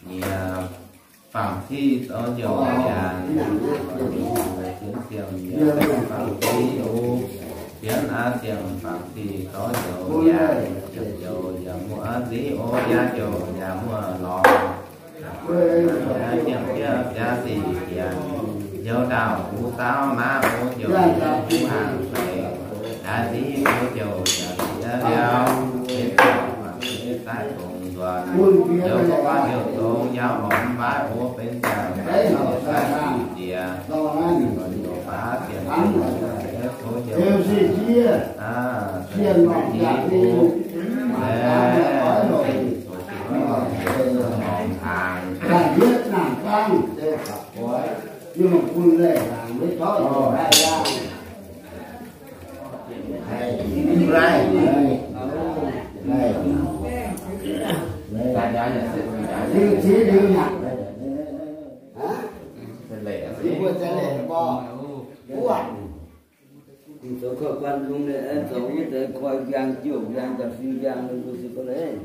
Nyiex fangx civ zoux njoux nyanc, jienv siemv nyiex fangx civ, jienv aav siemv fangx civ zoux njoux nyanc, njoux yaac muoz nziv o, yaac njoux yaac muoz lorz. Yaac siemv jiex jaax sic jienv, njoux ndaauh huv zaauv maav o, njoux huv hnaangx seix, jaax nziv o, njoux yaac ziex liauz, benx dauh fangx civ daaih dongh nzuonx, njoux guaav njoux zong yaac lorz mv baac o, benx dauh fangx civ daaih sic jiex, njoux baav siemv tov njoux aav, siemv jiex o, Zoux koi quan hung, zoux wuov deix koi mbiaang, jouh mbiaang, da'fin mbiaang, ninh mbuo se gorngv leiz.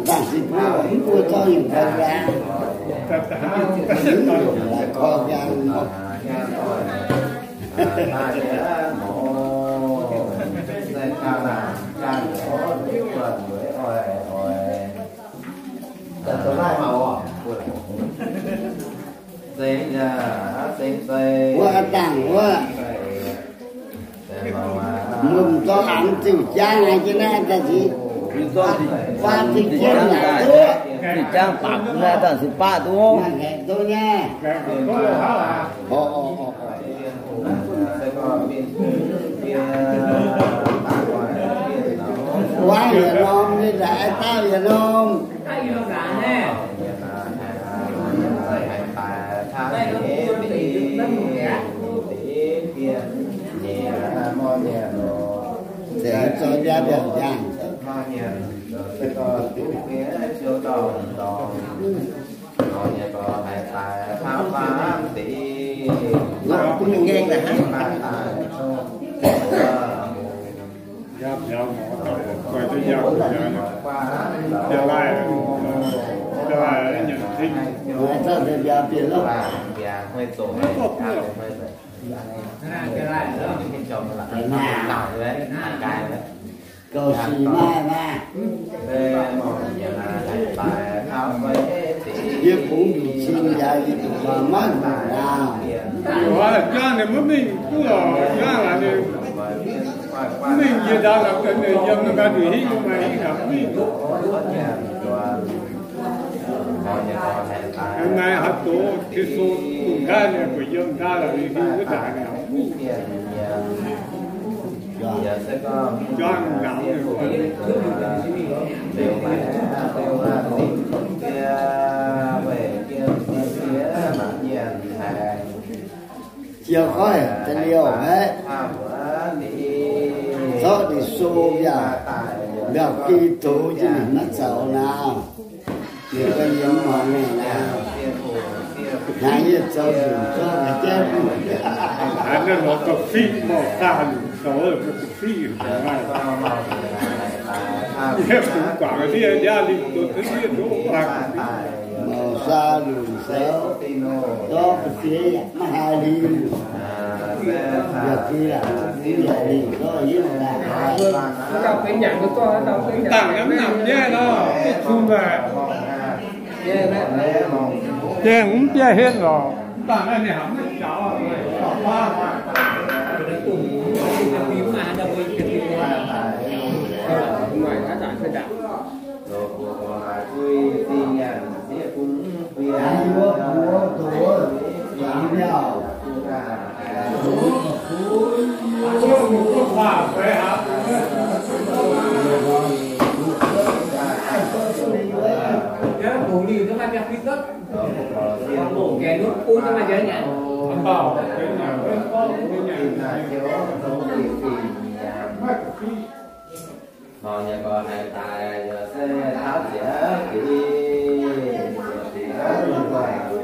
Dangh sipv mbuo, mv buo zorqv yietc koi mbiaang, koi mbiaang. Wuov dangh wuov, mbuo zorqv angx ziouc jangv haic jienv naaiv daaih, faam ziouc jangv naaic duqv. Ziouc jangv baqc naaiv daaih se baqv duqv. Naaiv haeqv duqv nyei. Wuov yietc norm nyei daaih, dauh yietc norm. Deix zoux jaa mbiaauc jaa. Gauh sic maaih maah. Yie kungx nduqc cing yaac yie zuqc faaux maiv nduqc naaic. Jangv ninh maiv mingh duqv lorqc, jangv laaix ninh mv mingh jiex ndau laaix, ninh yiem naaiv gaax nduqc hingv maaih hingv haic mingh. Naaiv haaix doz Yesu dungh gaav nyei, mbuo yiem ndau laaix ninh hingh wuov ndaangc ninh mv mingh. Juangc nangc. Jiez goiv da'liouh aeqv, zorqv ninh sou yaac mbiaauc gi doz jienv ninh maiv zoux naaic. Ninh mbuo yiem muangx naaic naaic, hnyangx yie zoux nzunc zorqv ga'jaiv bun. Naaiv lorz ga'fiqv mauh saah nzunc zoux ga'fiqv. Yie bungx guangc ndiev ndiaav lingh zoux ndiev ndoqv. Mauh saah nzunc zoux, zorqv ga'fiev yaac maiv haih lingh. Mv dangc yaac mv nangc nyei nor, duqv zungh aqv. Jeng mv biauv henv lorqc. Mv baac naaiv ninh haiz maiv jaux.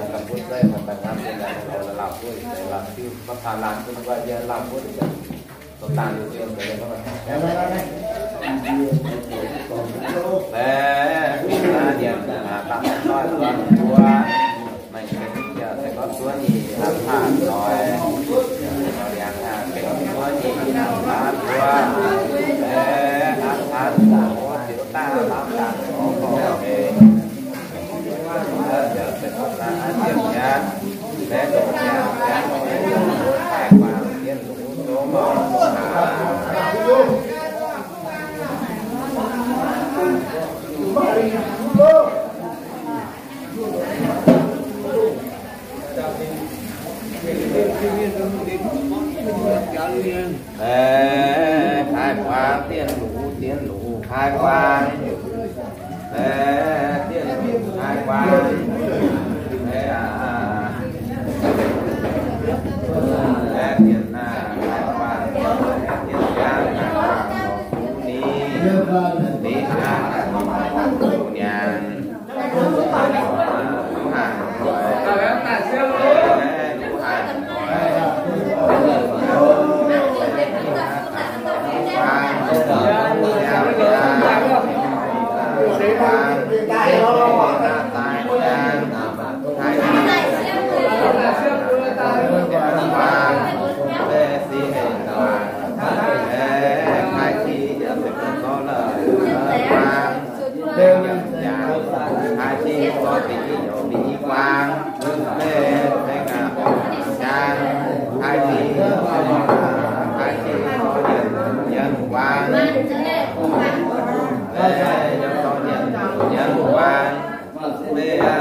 yaac daaih butv zeiv, daaih nqaam bun yaac lauh butv, daaih lauh diuh, baav caux laanh bun guai yie lauh butv, daaih daaih liuz yie daaih yie Baeqc, baeqc, baeqc, daaih daaih nzoih zuonx mbuo, maiv gaengh yaac se gorngv zuov nyei hnamv haaix nor, liangx haaix gaengh zuov nyei hnamv haaix mbuo, baeqc, hnamv haaix mbuo ziouc daaih hnamv daaih gorngv gorngv mengh. Baeqc, kaaix guangc, dienv luc, dienv luc, kaaix guangc. Baeqc, dienv luc, kaaix guangc. Baeqc, aa, baeqc, dienv, aa, kaaix guangc. Dienv, aa, kaaix guangc, lorz zuqc ninh. Ninh, aa, kaaix guangc, lorz zuqc nyanc. Kaaix jiex zorqv bieqc youz bieqc i guaang, mv zeiz, mv zeiz gaax, jang. Kaaix jiex, kaaix jiex zorqv yienc, yienc guaang, mv zeiz, yiem zorqv yienc, yienc guaang, mv zeiz, aa,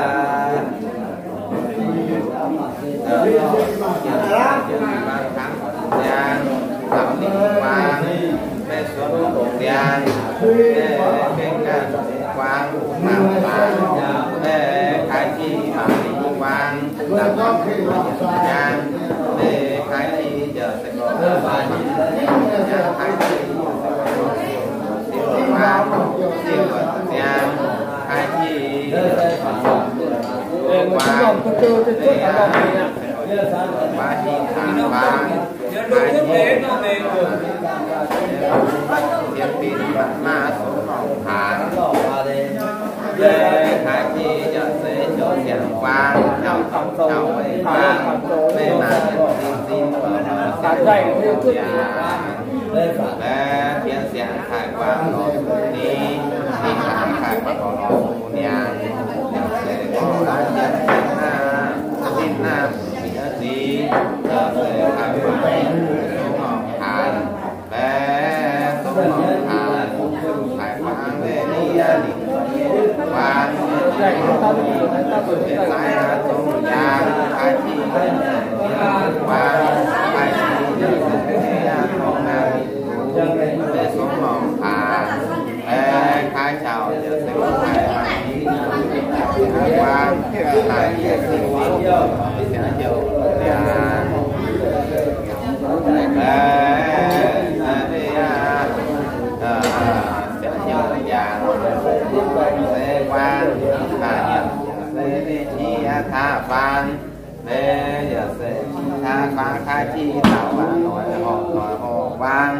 Mbe yaac se cingx hnangv baac kaaix jiex dauh aqv, noic horqc noic horqc wang.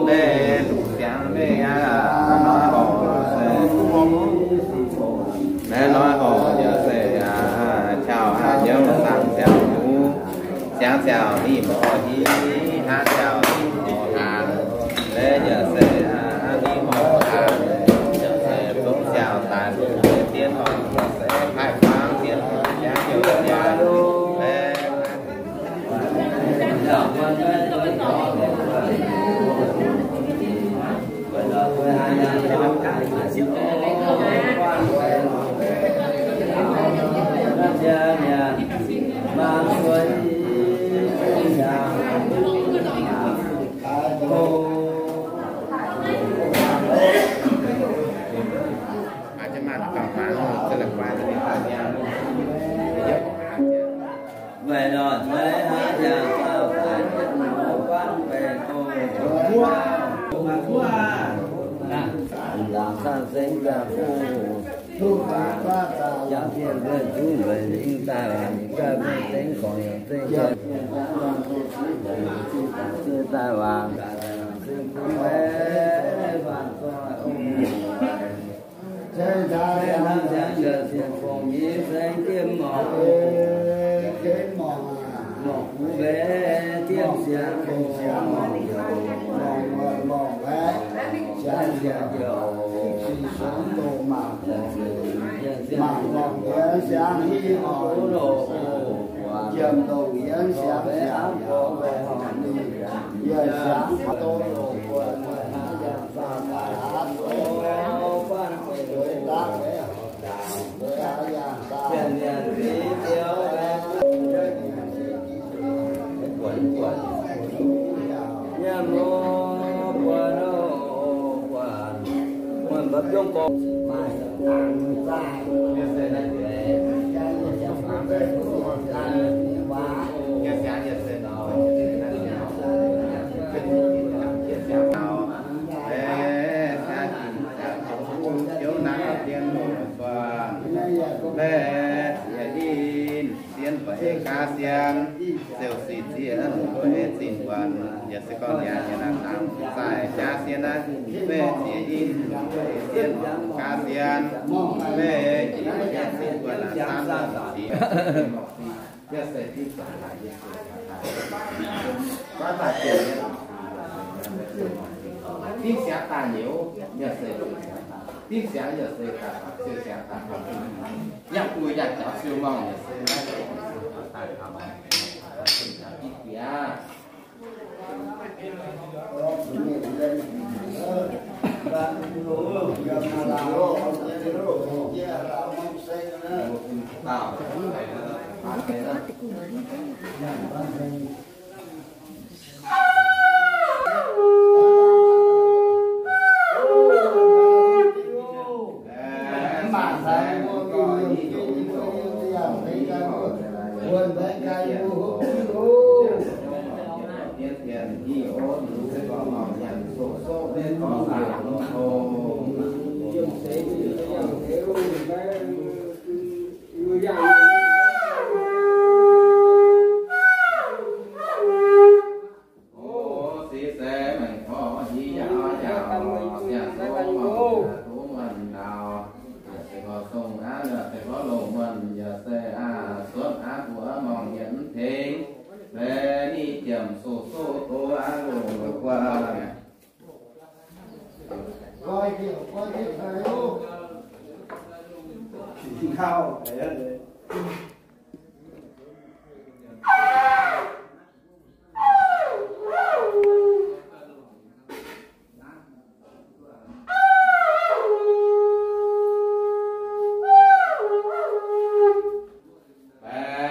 Mbe luc ziangx mbe aqv, noic horqc se, mbe noic horqc yaac se aqv, caux aqv, nyiemv zaangc ziangx hnyouv, ziangx ziangx ni mborqv hingv, hnangv ziangx ni mborqv hnangv. Mbe yaac se aqv, ni mborqv hnangv, yaac se zungv ziangx daaih se dien horqc, yaac se kaaix guangc dien horqc, ziangx hnyouv ziangx mbe Sienh buatc ei gaax sienh, ziouc sic ziex buatc ei zinh buatc, yaac se gorngv yaac yaac naaic dangx zaaih jaax sienh naaiv, meih ziex in buatc ei sienh gaax sienh, meih jiex sienh buatc naaic camv ziex. Yaac se diqv siangx daaih nyei, yaac se diqv siangx, yaac se daaih siou siangx daaih, yangh guh yangh jaux siou mangc, yaac se naaiv daaih diqv bieqc.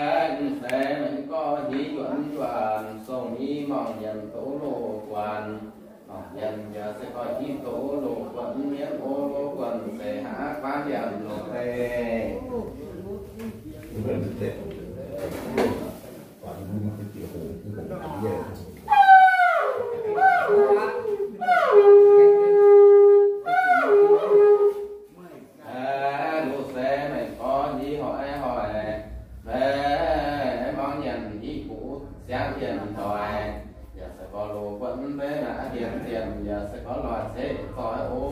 Baeqc se mengh gorx hiv njuonx njuonx, song ni mangc nyanc doz loz guanc. Mangc nyanc yaac se gorx hiv doz loz guanc, mienv o loz guanc se haav guaav liemh loz deix. Aeqv, loz se mengh gorx hiv hoic hoic, aeqv, mangc nyanc hiv buv siangv yienh ndoic, yaac se gorx loz guonv mv beiv naaiv dienx dienx, yaac se gorx loic ceix zoih o,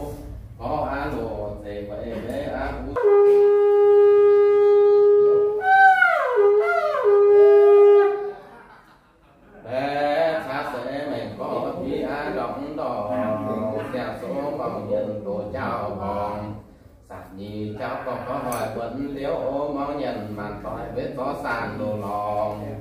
gorx aav loz zeiz guaix ei meiv aav buv. Aeqv, caav se mengh gorx hiv aav ndorqc mv ndorqc, siang-sox mangc nyanc doz jaauv mborngx. Saanc nyei jauv gorngv gorngv hoic buonc liouv o, mangc nyanc maanc doic mbenc zorqv saanh loz lorngx.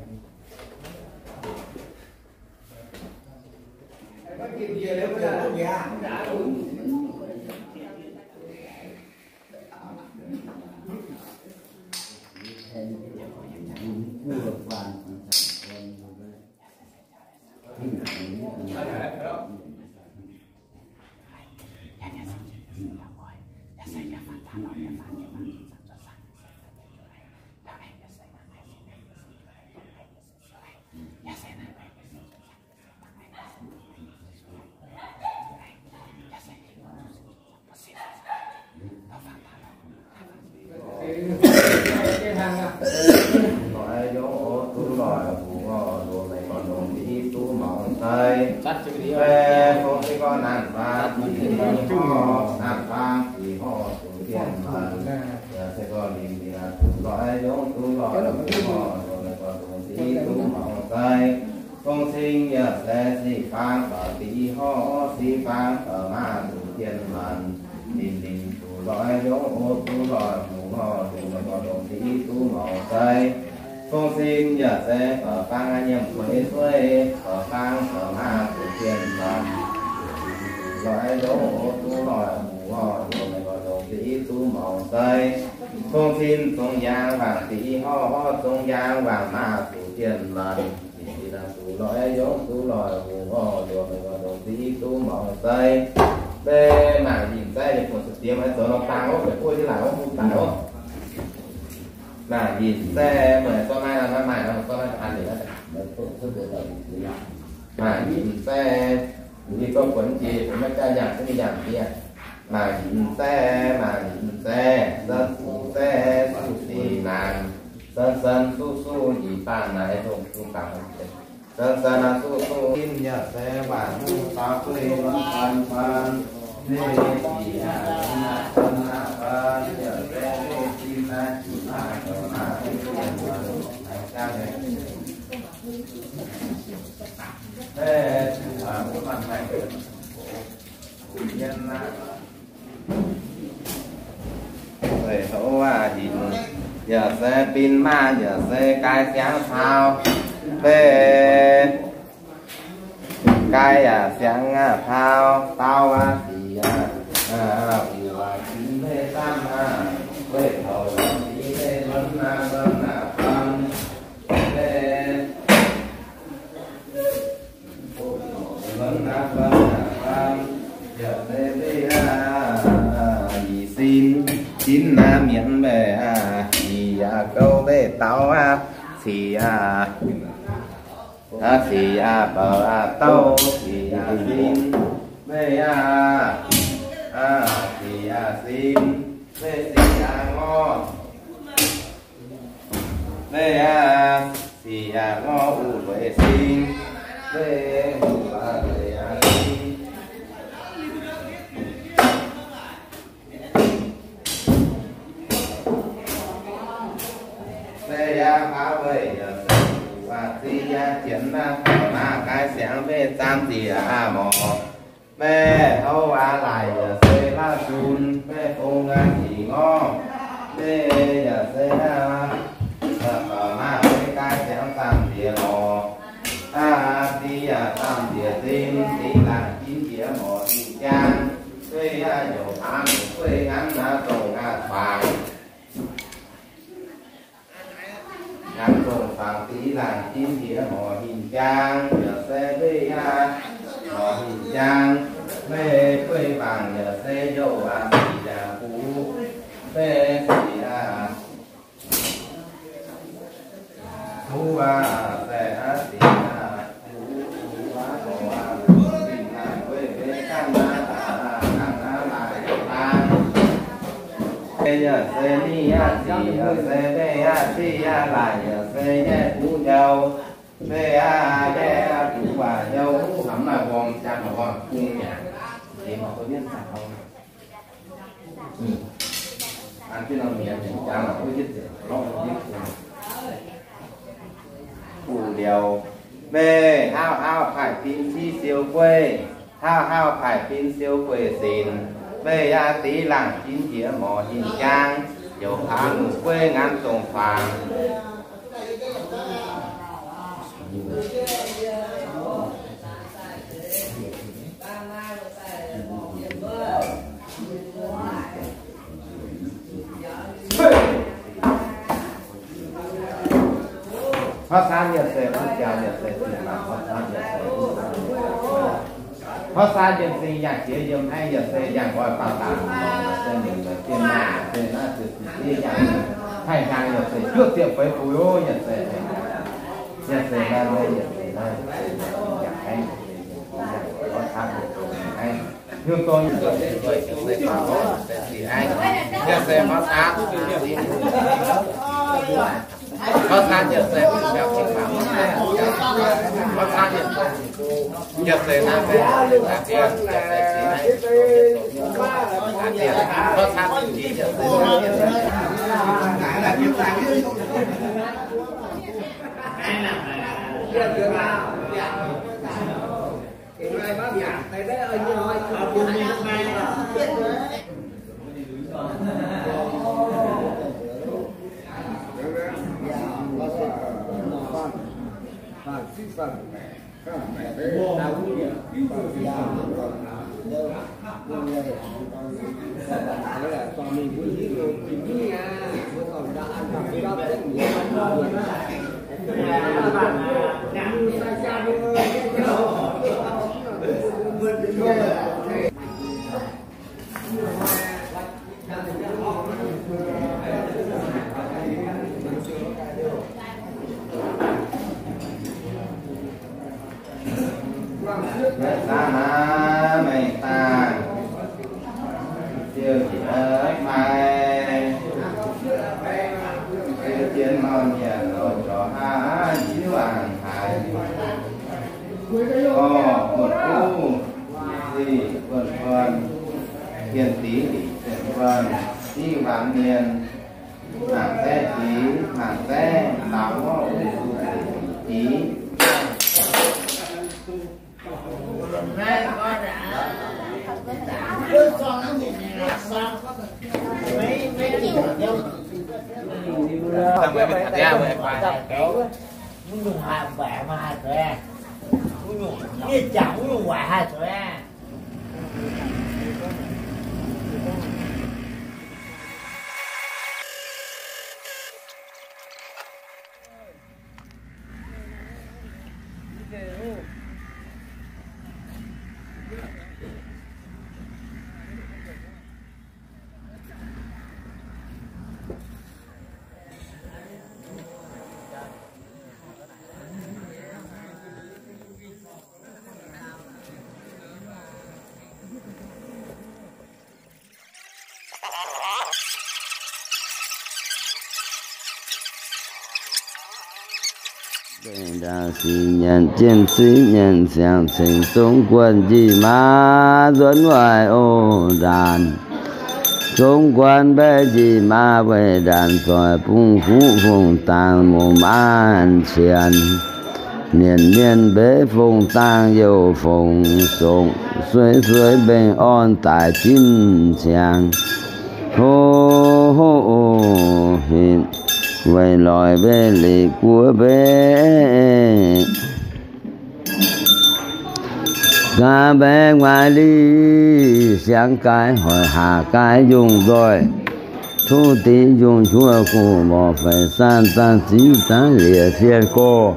Fei fong se gorngv naanc faang, naanc faang ziqc horc zuqc dien maanc. Yaac se gorngv ninh mingh duqv loix yongv duqv loix hungh horc, loz-mengh gorx ndongc ziqc duqv maux sai. Fong cing yaac se sic faang baac ziqc horc, sic faang baac maaih zuqc dien maanc. Ninh mingh duqv loix yongv duqv loix hungh horc, loz-mengh gorx ndongc ziqc duqv maux sai. Fong cing yaac se baac faang nyiemc kueix sueih, baac faang baac maaih zuqc dien maanc. Loix yongv duqv loix hungh horc, loz-mengh gorx ndongc ziqc duqv maux sai. Fong cing zong yaang waangc ziqc horc, zong yaang waangc maaih zuqc dien maanc. Ninh duqv loix yongv duqv loix hungh horc, loz-mengh gorx ndongc ziqc duqv maux sai. Mv maaih yinh sai, ninh buatc se diex maiv zoux nor, baang wuov, buatc buov jienv laangc wuov, bung daic wuov. Maaih yinh sai, meih zorqv naaiv, naaiv maaih, zorqv naaiv an liuz. Maaih yinh sai, yie gorngv buonv jiex, maiv jaax yangh, maiv yangh jiex. Maaih yinh sai, maaih yinh sai, san fuc sai, suv sic naanc, san san suv suv yinh baanh naaic dongh suv baanh. San san suv suv sin yaac se waanc hungh faang guei lorn faang faang. Mv sic yaac lorn naaiv faang, yaac se mv sin naaiv jiex naaiv zoux naaiv. Mv zuqc wuov maaih haic. Zeiz tov aac, hinc yaac se bin maah, yaac se gaai siangx paau. Mv gaai yaac siangx paau, dau aac sic aac, uc aac, qinx meiv samv aac, weih taux yaac sic meiv lorn aac, lorn aac, fang meiv Yaac se mbeih aac, yie sin, sin aac, mienv mbeih aac, yie yaac gouv mbeih daux aac, sic aac, sic aac, bouc aac, douv, sic aac, sin, mbeih aac, sic aac, sin, mbeih sic aac, ngorc. Mbeih aac, sic aac, ngorc uv lueiz sin. Mbeih uv aac, lueiz aac sin. Mbeih aac, faaux weic yaac se uv aac, zinh yaac jienv aac, faaux maac gaai siangx mbeih zaam ziec aac morc. Mbeih houv aac, laaic yaac se lauh zun, mbeih fong aac, sic ngorc. Mbeih yaac se aac, faaux maac mbeih gaai siangx zaam ziec morc. Aac, zinh yaac zaam ziec zinh, zinh laangc jin jiex morc hin jaang. Mbeih aac, youc hnamv gueiv nganv aac, dongh aac, faangx. Nganv dongh faangx dix laangc jin jiex morc hin jaang, yaac se mbeih aac, morc hin jaang. Mbeih gueiv waangc yaac se youh aac, sic yaac buv. Mbeih sic aac, buv aac, se aac, sic aac, buv, buv aac, morc aac, buv, zinh laangc gueiv mbeih ganh aac, ganh aac, laaic baan. Mbeih yaac se ni aac, sic yaac se mbeih aac, zinh yaac laaic yaac se nyaiv buv nyou. Mbeih aac, nyaiv aac buv aac nyou, hnamv naaic worm jangx horngh bung mi'aqv. An jienv norm mi'aqv, jangx horngh bung yietv ziepc lorqc. Buv liouh, mbeih haauv haauv paaic bin siv siou gueiv. Haauv haauv paaic bin siou gueiv sinc, mbeih aac dix laangc jin jiex morc hin jaang, youc hlaax nuqc gueiv nganv dongh faangx. Horv saanv yaac se, huv jaa yaac se, zinh laangc horv saanv yaac se, huv saanv yaac se. Horv saanv yiem zing yangh jiex yiem haiv yaac se yangh nqoi faang dangc, yaac se nyungc dien maah, yaac se naaiv ziepc ziepc diev yangh, haih hnyangx yaac se juov ziepc feix fuix oc, yaac se, yaac se naaiv, yaac se naaiv, yaac se yangh haiv, horv saanv yaac se yangh haiv. Hiuv duqv yaac se horv saanv, horv saanv yaac se Maiv zaax naaiv mengh daaih, ziouc jiex daaih, ziouc jienv norm nyanc lorz jorc hnangv jiuv a'hneiv. Orv, buonv-guv, sic, buonv-guon, tien dix, tien guon, div hmuangx mienh, hmuangx zaeqv dix, hmuangx zaeqv, lauz ngorv wuov zuqc dix. Beiv ndaauv sic nyanc jienv suiv nyanc siangx cingx zungv guanh njiec maa nzuonx waaic oc ndaanc. Zungv guanh mbaeqv njiec maa weih ndaanc zoih bungx fuqv fongc dangx muoz maanc sienx. Mienh mienh mbeix fongc dangx youh fongc songc sueiv sueiv mbengh orn daic jinv ciangx. Ho, ho, o, hin, weic loic mbeih liqc guoqv mbeih. Gaax mbaeqv nguaaic lic siangx gaix hoic haac gaix njungh nzoih. Tuv dix njungh juov guv morc feix san zaanv ziv zaanv lieqc fien gorx.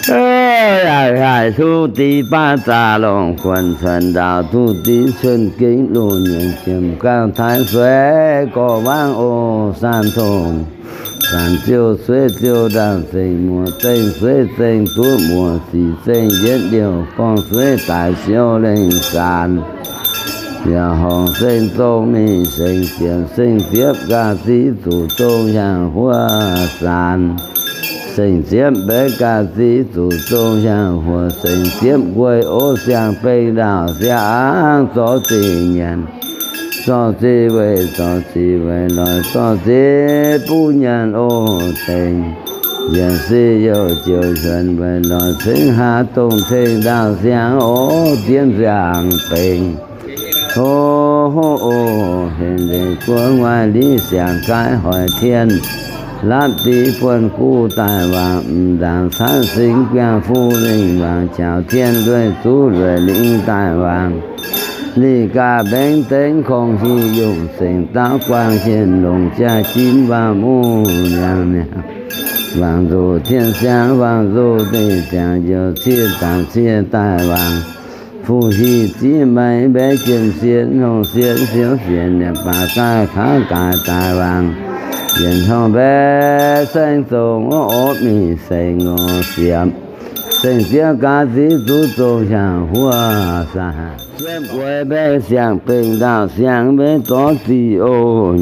Yaac haih tuv dix baav zaax longc kuonx cuonx ndaaux tuv dix cuonx gengh loz nyienx ziemx gaangh taaix sueiv gorx wangv o san tongx. Zanc ziouc sueiv ziouc ndaangc zengc muoz zengc sueiv zengc duqv muoz sic zengc yietv liouh gorngv sueiv daic siou lengh zanc. Yaac horngc zengc zong mingh sengx ziepc sengx ziepv ga'zic zuqc zong hiaangx huov zanc. Sengx ziepv mbeix ga'zic zuqc zong hiaangx huov sengx ziepv guei o siang-bengh ndaauh siang-angv zorqv zingh nyanc. Zorqv zingh weih, zorqv zingh weih loic, zorqv zingh buv nyanc o dengh. Yietc sic youh jiouc nzuonx weih loic cingv haav dongh tengx ndaauh siang o dien siang-bengh. Ho, ho, o, henv leiz guoqv nguaaic lic siangx gaix hoic tien. Lapv div buonv guv daaih wangc, m'nzangc caatv singx biangh fuqv lingh wangc, jaux tien ndueic zuqv lueic lingh daaih wangc. Lic gaax mbaengx dengv kongx hic yungh sengx daauv guangc hienx longc jaa-jin wangc muv miangh miangh. Wangc nzuqc tien siang wangc nzuqc deic ziangx njoux cie dangc cie daaih wangc. Fuqv hic ziqv maiv mbaeqv jiem sienx hngongh sienx siouv sienx yaac baac gaaih kaav gaaix daaih wangc. Yienc hngongh mbaeqv saeng zongh orv mingh sengx ngorc siepv. Sengx ziepv gaax ziqv zuqv zong hiaangx huov saah. Ziepv gueix mbaeqv siang-bengh ndaauh siang mbaeqv zorqv zih oc.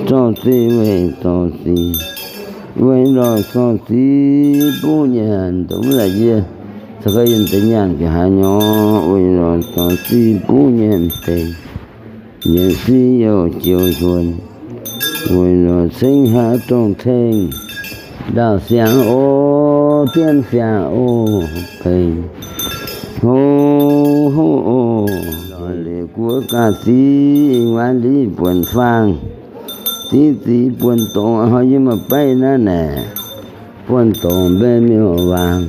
Zorqv zih weih zorqv zih. Weic lorz zorc zic buv nyanc dongh mv laaix yie, caux ga'yienh deix nyanc ga'haaix nyorx. Weic lorz zorc zic buv nyanc deix, yietc si youh joux nzuonx. Weic lorz cengx haaix dongh tengx ndaauh siangx oc, dienv siangx oc, bengx hlo hlo oc. Lorz liuz guoqv ga'zic, ih waanv liv buonc faang, div zic buonc dongz, hnoi yie maaih beiv naaiv naaic, buonc dongz mbenc miuc-waangc.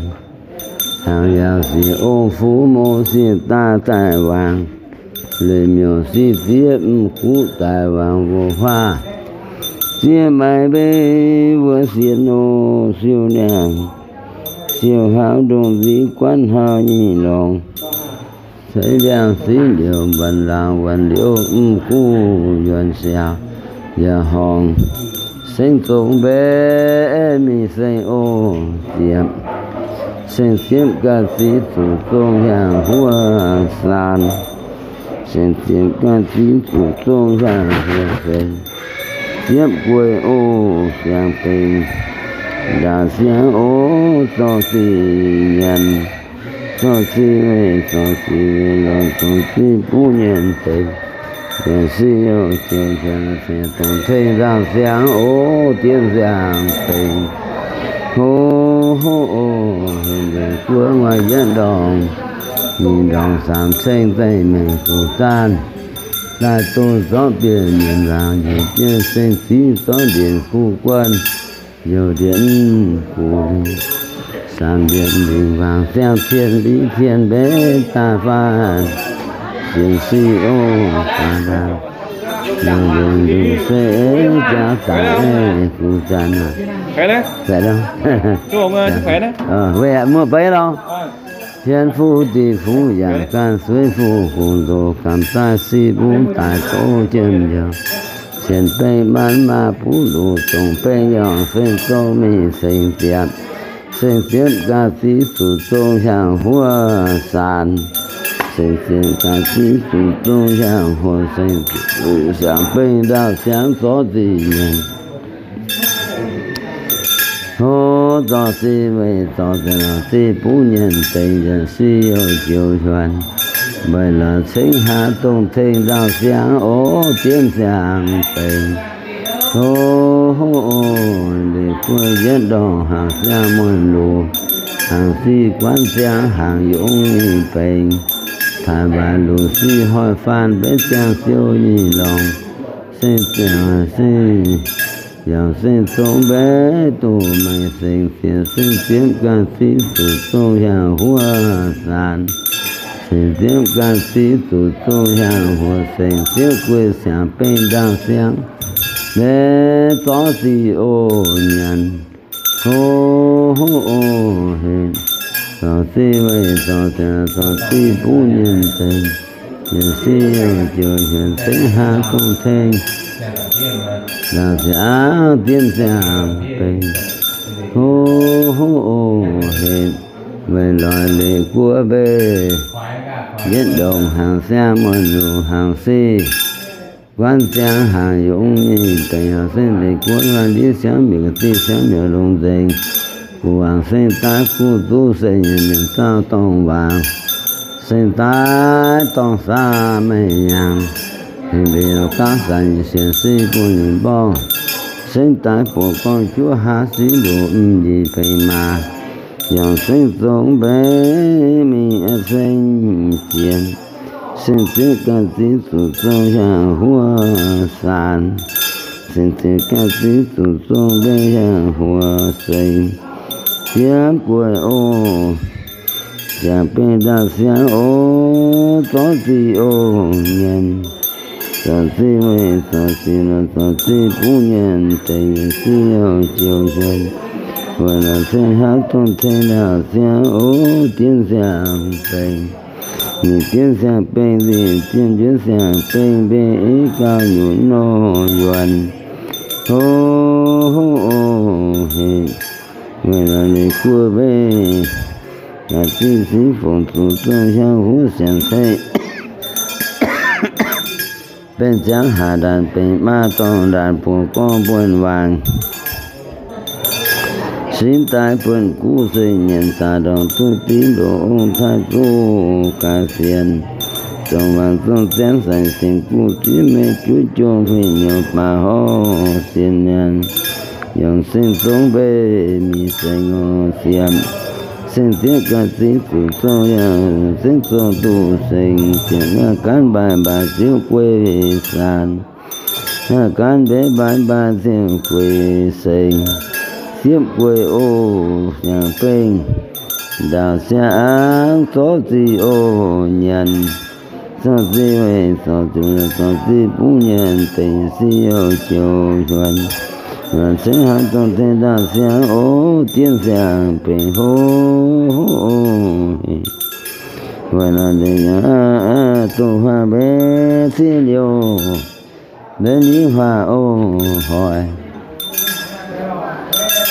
Hnaangx yaac siec ong fuqv mo siec daaih daaih waangc. Leiz miuc sic zieqv mv guqv daaih waangc wuov huaav. Zieqv maaiz mbeix wuov siec nor siou niangh, siou hlauv ndongc nziv guanv hnoi nyic longc. Ceix liangh ziv liouc mbanc laangc waanc liouh mv guv yuonx siaaux yaac horngc. Sengx zongx mbenc mingh sengx oc ziepc. Sengx ziepc ga'zic zuqc zong hiaangx huov saan. Sengx ziepc ga'zic zuqc zong hiaangx huov sengx. Ziepc gueix oc siangx bengx ndaauh siangx oc, zorc zic nyanc. Zorc zic weih zorc zic weih lorz zorc zic buv nyanc deix, yietc si youh joux nzuonx, dongh tengx ndaauh siangx oc, dienv siangx bengx hlo hlo oc. Heuc nzengc guoqv nguaaic yietv ndorngc, nyic ndorngc saamx ceng zeih mengh guqc zaanv, daaih dongh zorqv bieqc nyiemc laangc njiec jienv seng ziv zorqv ndienc guv guonv, youh ndienc guv liuz, saamx ndienc lingc waangc ziangh cien liv cien mbenc daaih faanh sienx sic oc. Daaih daaih youh ndienc nduqc se jaax daic guv zaanv aac. Weih muoz-beiv lorh. Hmien fuqv diqc fuqv yaac ganh suiv fuqv hungh ndoqc, gamh daaih sic mbuo daic gox jienv njoux. Sienx bengh maanv maah buv luqc dongc bengh yaac sengx zong mingh sengx ziepc. Sengx ziepc ga'zic zuqc zong hiaangx huov saanx. Sengx ziepc ga'zic zuqc zong hiaangx huov sengx ziepc. Siangx bengh ndaauh siangx zorqv zic nyanc. Hlo zorc zic weih zorc zic lorz zic buv nyanc deix yietc si youh joux nzuonx. Weic lorz cengx haaix dongh tengx ndaauh siangx oc, dienv siangx bengx hlo hlo oc. Liuz guoqv yietv ndorngc hnaangx siang muonh luc, hnaangx sic guanv siang hnaangx yungz nyic bengx. Taaix waaic luc sic hoic faanh mbenc ziangh siou nyic longc. Sengx ziepc se yaac sengx zong mbenc duqv maaih sengx ziepc, sengx ziepc ga'zic zuqc zong hiaangx huov saanx. Sengx ziepc ga'zic zuqc zong hiaangx huov sengx, ziepc gueix siangx bengh ndaauh siangx mbenc zorqv zic oc nyanc. Hlo hlo oc hec, zorc zic weih zorc zic, zorc zic buv nyanc deix, yietc si youh joux nzuonx cengx haaix dongh tengx ndaauh siangx dienv siangx bengx. Hlo hlo oc hec, weic lorz liuz guoqv mbeix yietv ndongc hnaangx siang muonh luc hnaangx sic guanv siang hnaangx yungz nyic deix, hnaangx sic liuz guoqv huaang ndiev siangx miuc ga'zic siangx miuc longx nzengc. Guv waangc sengx daaih guv zuqv se nyiemc mienh zaah dorngh waangc. Sengx daaih dorngh saah meih nyaangc, hengx mbenc gaav zanc sienx sic bun ninh mborngh. Sengx daaih buoqc gorngv juov haav sic luc m'nyic bengc maah. Yaac sengx zong mbenc mingh sengx jienx. Sengx ziepc ga'zic zuqc zong hiaangx huov saanx. Sengx ziepc ga'zic zuqc zong mbenc hiaangx huov sengx. Ziepc gueix oc, ziangh bengh ndaauh siangx oc, zorqv zic oc nyanc. Zorqv zic weih zorqv zic lorz zorqv zic buv nyanc deix, yietc si youh joux nzuonx. Weic lorz cengx haaix dongh tengx ndaauh siangx oc, dienv siangx bengx. Ninh dienv siangx bengx nzengc, dienv njiec siangx bengx mbenc i gauh nyutc nor yuonx. Hlo hlo oc hec, weic lorz ninh guoqv mbeix ga'zic sic fongc zuqc zong hiaangx huov siangx ceix. Bengh ziangx haac ndaanc bengc maa dorngh ndaanc buoz gorngv mbuonx waangc. Cingx daaih buonv guv seng nyienc daaih ndorngc duqv div ndoqc ong taaih zuqc gaax sienx, dongh wangc zong zaenv saeng-singx guv ziex mengh juov jong huih nyouz baac horv sien nyanc, yongc seng zong mbeix mingh seng orv siepv, seng zieqv ga'zingx zuqc zong yaac zengv zong duqv seng, ziepc ngaanh gaanv mbaaih mbaaih ziouv guei saanx, ngaanh gaanv mbeix mbaaih mbaaih ziouv guei seng, siepv guei oc. Siangx bengh ndaauh siang-angv zorqv zih oc nyanc, zorqv zih weih zorqv zuqc zorqv zih buv nyanc deic siou jiouc yuonx, yuonx cengx hnangv dongh deix ndaauh siang oc. Dienv siang-bengh hlo, weic naaiv deix dongh huaax mbeix ziex liouh, mbeix liv huaax oc hoic,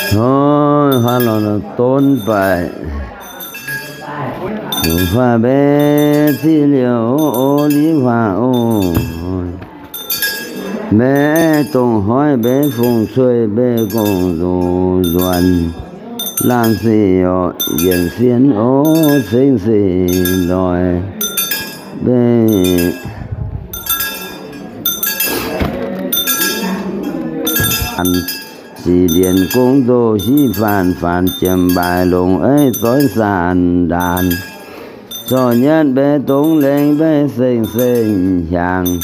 hoic huaax lorz donv baeqc, dongh huaax mbeix ziex liouh oc, liv huaax oc hoic, mbeix dongh hoic mbeix fungc cuei mbeix gong-nzoqc nzuonx, laangh sic orqc yienc sien oc cengx sic loix mbeix sic ndienx gong-nzoqc hiv faanx faanx jiem mbaaix longx eiv zoiv saanx ndaanx, zorqv nyanv mbeix dongh lengx mbeix seng-seng hiaangx,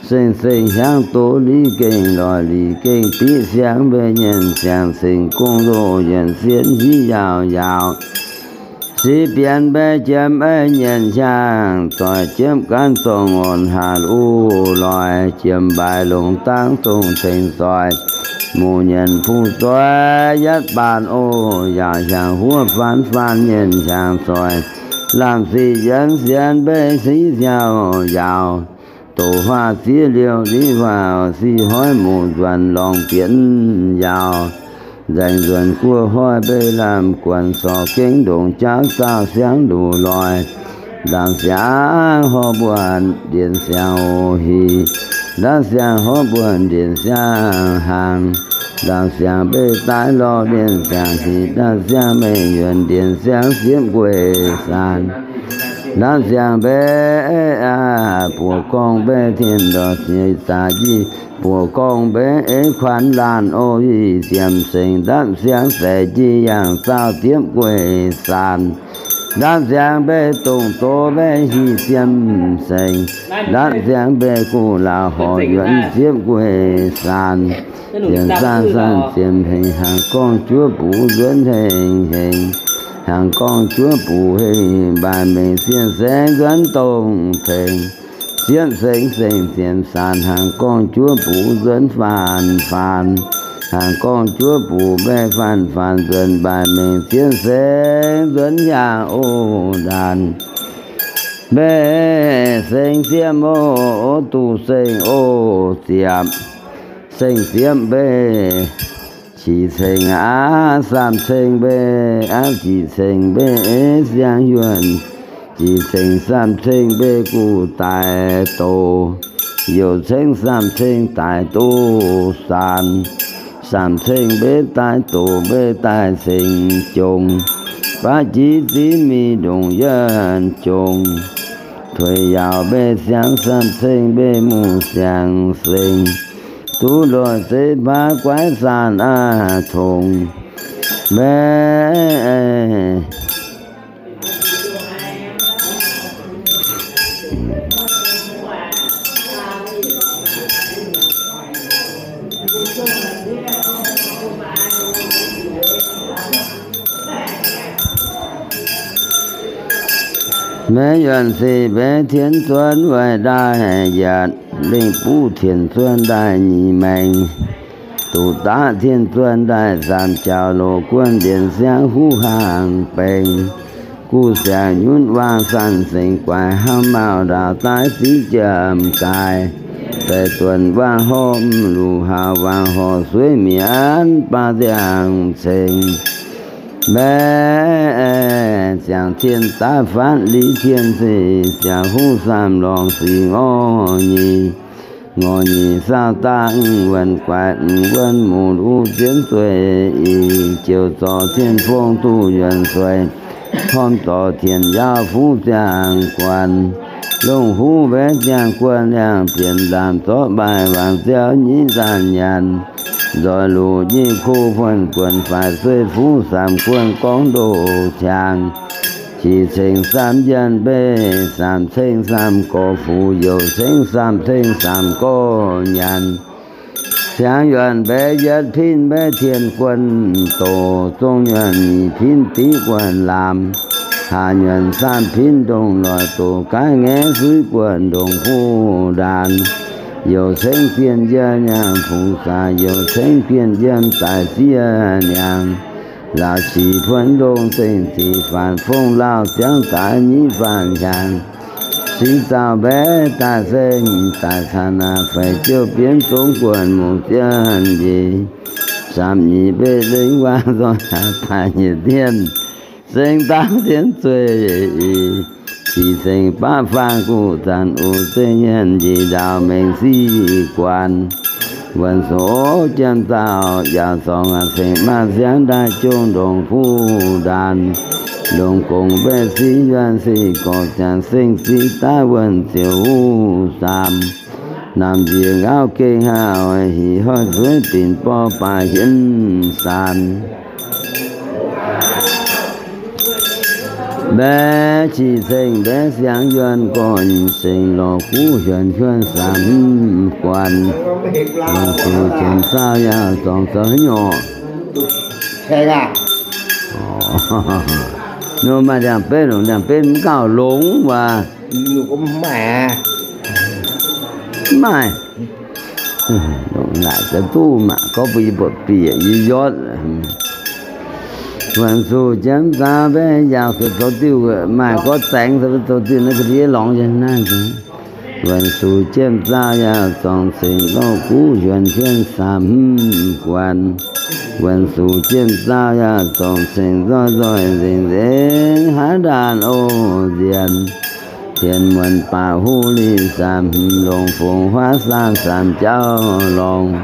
seng-seng hiaangx doz liz gengh loic liz gengh biqv siangx mbeix nyienc siangx cingx gong-nzoqc yienc sien hiv yaauc yaauc, sic bienx mbeix jiem eiv nyienc hiaangx zoih jiepv gaanv zorng orn hatc uv loix jiem mbaaix longx dangv dongh tengx zoih muc nyienc puv zoih yatv baanc oc. Yaauc hiaangx huov faanx faanx nyienc hiaangx zoih laamh sic yienx sienx mbeix siqv siau yaauc, doqc huaax ziex liouh liv huaax siqv hoiv muc nzuonx lorngx bienx yaauc, nzaengc nzuonx guoqv hoiv mbeix laamh guonx sorc gengh ndongc jaav zaauh siangv luc loix, ndaangc siangx horv mbuonx ndienx siangx oc hic, ndaangc siangx horv mbuonx ndienx siangx hnaangx, ndaangc siangx mbeix daaih lorh ndienx siangx hic, ndaangc siangx mengh yuonx ndienx siangx siepv gueic saanx, ndaangc siangx mbeix buoqc gorngv mbeix tien ndorqc ziex zaax njiec, buoqc gorngv mbeix eix kuanx laanh oc yic ziemx sengx, ndaangc siangx saeqv njiec yangh zaauh diepv gueic saanx, ndaangc siangx mbeix dongh doz mbeix hic ziemx sengx, ndaangc siangx mbeix guv laauh horc yuonx ziepv gueic saanx, ziemx zaanh zaanh ziemx hengx hnaangx gorngv juov buv nzuonx hengx hengx, hnaangx gorngv juov buv hengx mbaaix mengh zienh saengx nzuonx dongh tengx, ziepv sengx sengx ziemx saanx hnaangx gorngv juov buv nzuonx faanx faanx, hnaangx gorngv juov buv mbeix faanx faanx nzuonx mbaaix mengh zienh sengx nzuonx yaangh oc ndaanx, mbeix sengx ziepv oc, duqv sengx oc ziepv, sengx ziepv mbeix, qiex ceng aqv, saamv ceng mbeix aqv, qiex ceng mbeix siang yuonh, qiex ceng saamv ceng mbeix guv daaih doz, youc ceng saamv ceng daaih duqv saanx, saamv ceng mbeix daaih doz mbeix daaih ceng jong, baav jiex ziv mingh ndongc yienv jong, tuix yaauc mbeix siangx saamv ceng mbeix muoz siangx seng, duqv loz zeiv baav guaiv saanx aqv tongx mbeix Maiv yuonc sic mbeix tien zuonx weic ndaaih yietc, lengh buv tien zuonx ndaaih nyic maengx, duqv daqv tien zuonx ndaaih zaamc jaux loz guonv ndienx siangv huv hnaangx bengx, guv siangx nyunv waang sanh sengx guaix hnamv mauh ndaauh daaih ziv jiem gaaix, daaih duonx waang horv luc haaix waang horv sueiv mienv baav ziangh ceng. Mbaeqv ziangh tien daav fatv liz tien se ziangh huv saamv lorngx singx orv nyei. Ngorc nyic saauv daav wuonh guaix, wuonh muc uv zienv zueih ih, ziouc zorc tien fong duqv yuonh sueih, hormh dorc tien yaauv fuqv ziangh guanh, longh huv mbaeqv ziangh guanh, liangh bienx ndaamv zorqv mbaaih wangc ziouv nyiv nzaanh nyanc, nzoih luqc nyic kuv buonv guonx faix sueih fuqv samx guonx gorngv ndoh qangx. Qiex ceng samv yienh mbeix samc ceng samc gorx fuqv, youc ceng samc ceng samc gorx nyanc. Ciangv yuonh mbaeqv yietv pinv mbaeqv tien guonx doqc, zong yuonh nyic pinv diqv guonx laamz, haaz yuonh samv pinv ndongc loic doqc, gaanv ngaeqv suiv guonx ndongc fuqv ndaanx. Youc ceng bienh yiem nyaanh fungx zaax, youc ceng bienh yiem daic siev niangx. Laauc qiex puonv ndongh zengc zic faanx fongv, laauh ziangv daaix nyiv faanx hiaangx. Singx zaux mbaeqv daaih seng daaih caux naaic feix jouv bienv zongv guonx muc zienh njiec. Samc nyic mbeih lengh waang zorng haaix daaih nyiec dien, seng ndaauv zienv zueih ih. Qiex ceng baav faang guv zanc uv zengv yienh njiec ndaauv mengh sic guanh. Wuonh suc jiem zaux yaauc zorngx ceng maaih siangv ndaaih jungx ndongc fuqv ndaanx. Ndongc gongx mbaeqc siqv yuonh siqv gorx ziangx seng siqv daav wuonh ziouc huv saamx. Naamh njiec ngauv gengh haav oix hic hoiv zueiv binc borv baaix hienv saanx. Mbaeqv qiex ceng mbaeqv siangx yuonh gorn ceng lorz guv hiuonx hiuonx saamx guanh. Longc zuqc jienv zaauh yaac zorngx zoux haaix nyungc. Nor maaih ndiangx-betv, longc ndiangx-betv mv gauh longx waac. Maaih. Longc naaic za'duqv mangc gorngv mbuo yie buatc bieqc yie yotv. Wuonh zuqc jienv zaauh mbaeqv yaauc zoux diuh maaih gorngv zaengx zoux diuh naaiv ga'ndiev lorngx nyei naaiv. Wuonh zuqc jienv zaauh yaac zorngx ceng lorz guv hiuonx hiuonx saamx hmz guanh. Wuonh zuqc jienv zaauh yaac zorngx ceng nzoih nzoih nzengc nzengc haaix ndaanh oc nzienx. Tienx muonc baac huv lingh saamx hmz, longc fongx huaav saang saamx jauv longx,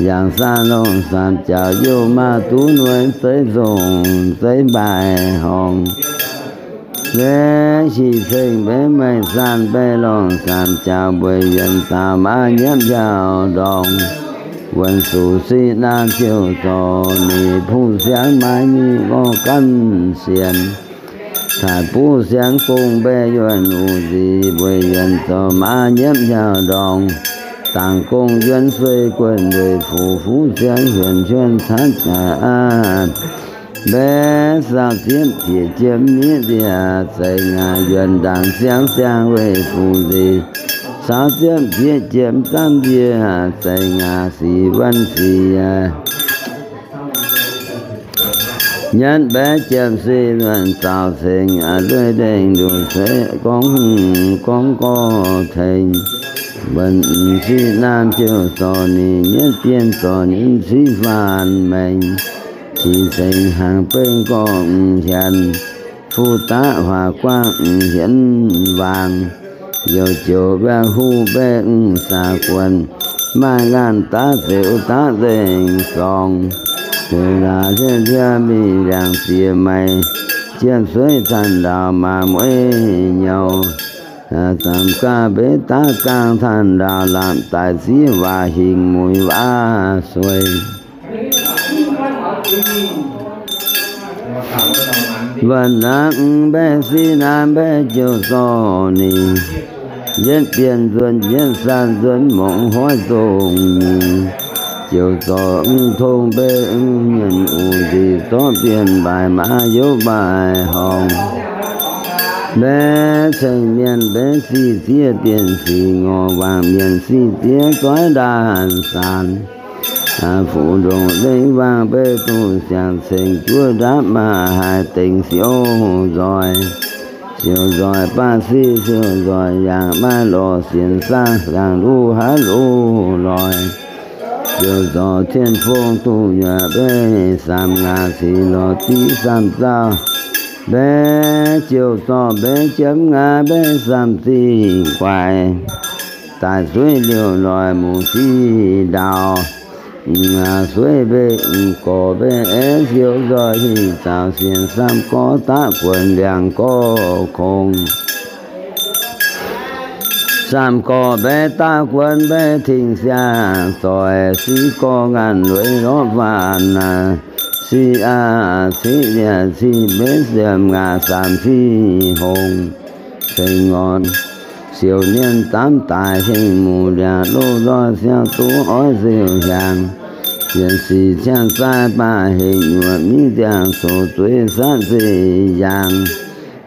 yangh saang longx saamx jaux youh maah duqv nueiv zeiv zongh zeiv mbaaih horngh. Mbaeqv qiex ceng mbaeqv mengh saanh mbaeqv longx saamx jaux mbueiz yuonx daaux maaih nyiemv hiauv ndorngx. Wuonh zuqc siqv naamh ziouc zorc ninh buv siangx maaih nyic ngorc ganh sienx. Taaix buv siangx gong mbaeqv yuonh uc nzic mbueiz yuonx zorc maaih nyiemv hiauv ndorngx. Dangc gong yuonx sueih guonx weic fuqv fuqv siangx hiuonx hiuonx caatv jaax aqv. Mbaeqv saau ziepv bieqc jiem nyietv nziec zeix ngaax yuonx ndaangc siangx siang weic fuqv nzic. Saau ziepv bieqc jiem zanv nziec zeix ngaax sic wuonv sic nyietv mbaeqv jiem sic luonc zaux ceng a'lueiv ndengh nduqc cueiv gorngv hungh gorngv gorx tengx. Wuonh siqv naamh ziouc zorc ninh nyietv bienh zorc ninh siqv faanx mengh. Qiex ceng hnaangx beng gorngv hienx fuqv daqv huaax guangv hienx waangc. Youc joux mbiaangx huv mbaeqv saaux guonx, maaih ngaanh daav zeux daav nzengc zorngx. Zeux laac hietv hietv mingh ndiangx ziex meix, jiem sueiv canh ndaaux maaz mueiv nyouz. Zaamc gaav mbeix daav gaang canh ndaaux lamh daic ziv waac hingh muiz waac sueih. Wuonh naaiv mbaeqv siqv naaiv mbaeqv ziouc zorc ninh yietv bienh nzuonx yietv saanh nzuonx mongc hoiv zongh nyingc. Ziouc zorc mv tong mbaeqv mienh uc nzic zorqv bienh mbaaix maav youv mbaaix horngh. Mbaeqv ceng mienh mbaeqv siqv zieqv bienh sic ngorc wangc mienh siqv zieqv zoiv ndaanh saanx. Fuqv ndongc lengh waangc mbaeqv duqv siangx ceng juov ndapv maaih haaix dengx siouv nzoih. Siouv nzoih baav siqv siouv nzoih yangh maaih lorz sienx saangv yangh luv haav luv loih. Ziouc zorc tien fong duqv nyuoqc mbaeqv samx ngaax sic lorz diqv samx zaauh. Mbaeqv ziouc zorc mbaeqv jiemv ngaax mbaeqv samx zingh guaix. daaih sueiv liouh loic muc sic ndaauh. Sueiv mbeih m'gorx mbeih aeqv, siou nzoih hih zaux sienx, samv gorx daqv guonx ndiangx gorx kongx. Samv gorx mbaeqv daqv guonx mbaeqv tengx siang zoih, siqv gorx ngaanc lueiz lorqc faanh naaic, siqv aqv siqv liac siqv mbeqv siemv ngaah saamx siqv hongx. Ceng ngorc siouc nienh damv daic hengh muc liac loz nzoih siang duqv oix siouc hiaangx. Yienc sic ciangv zaaih baac hengx nyuoqc miv ndiangx zoqc zueiz satv zeiv yaangh.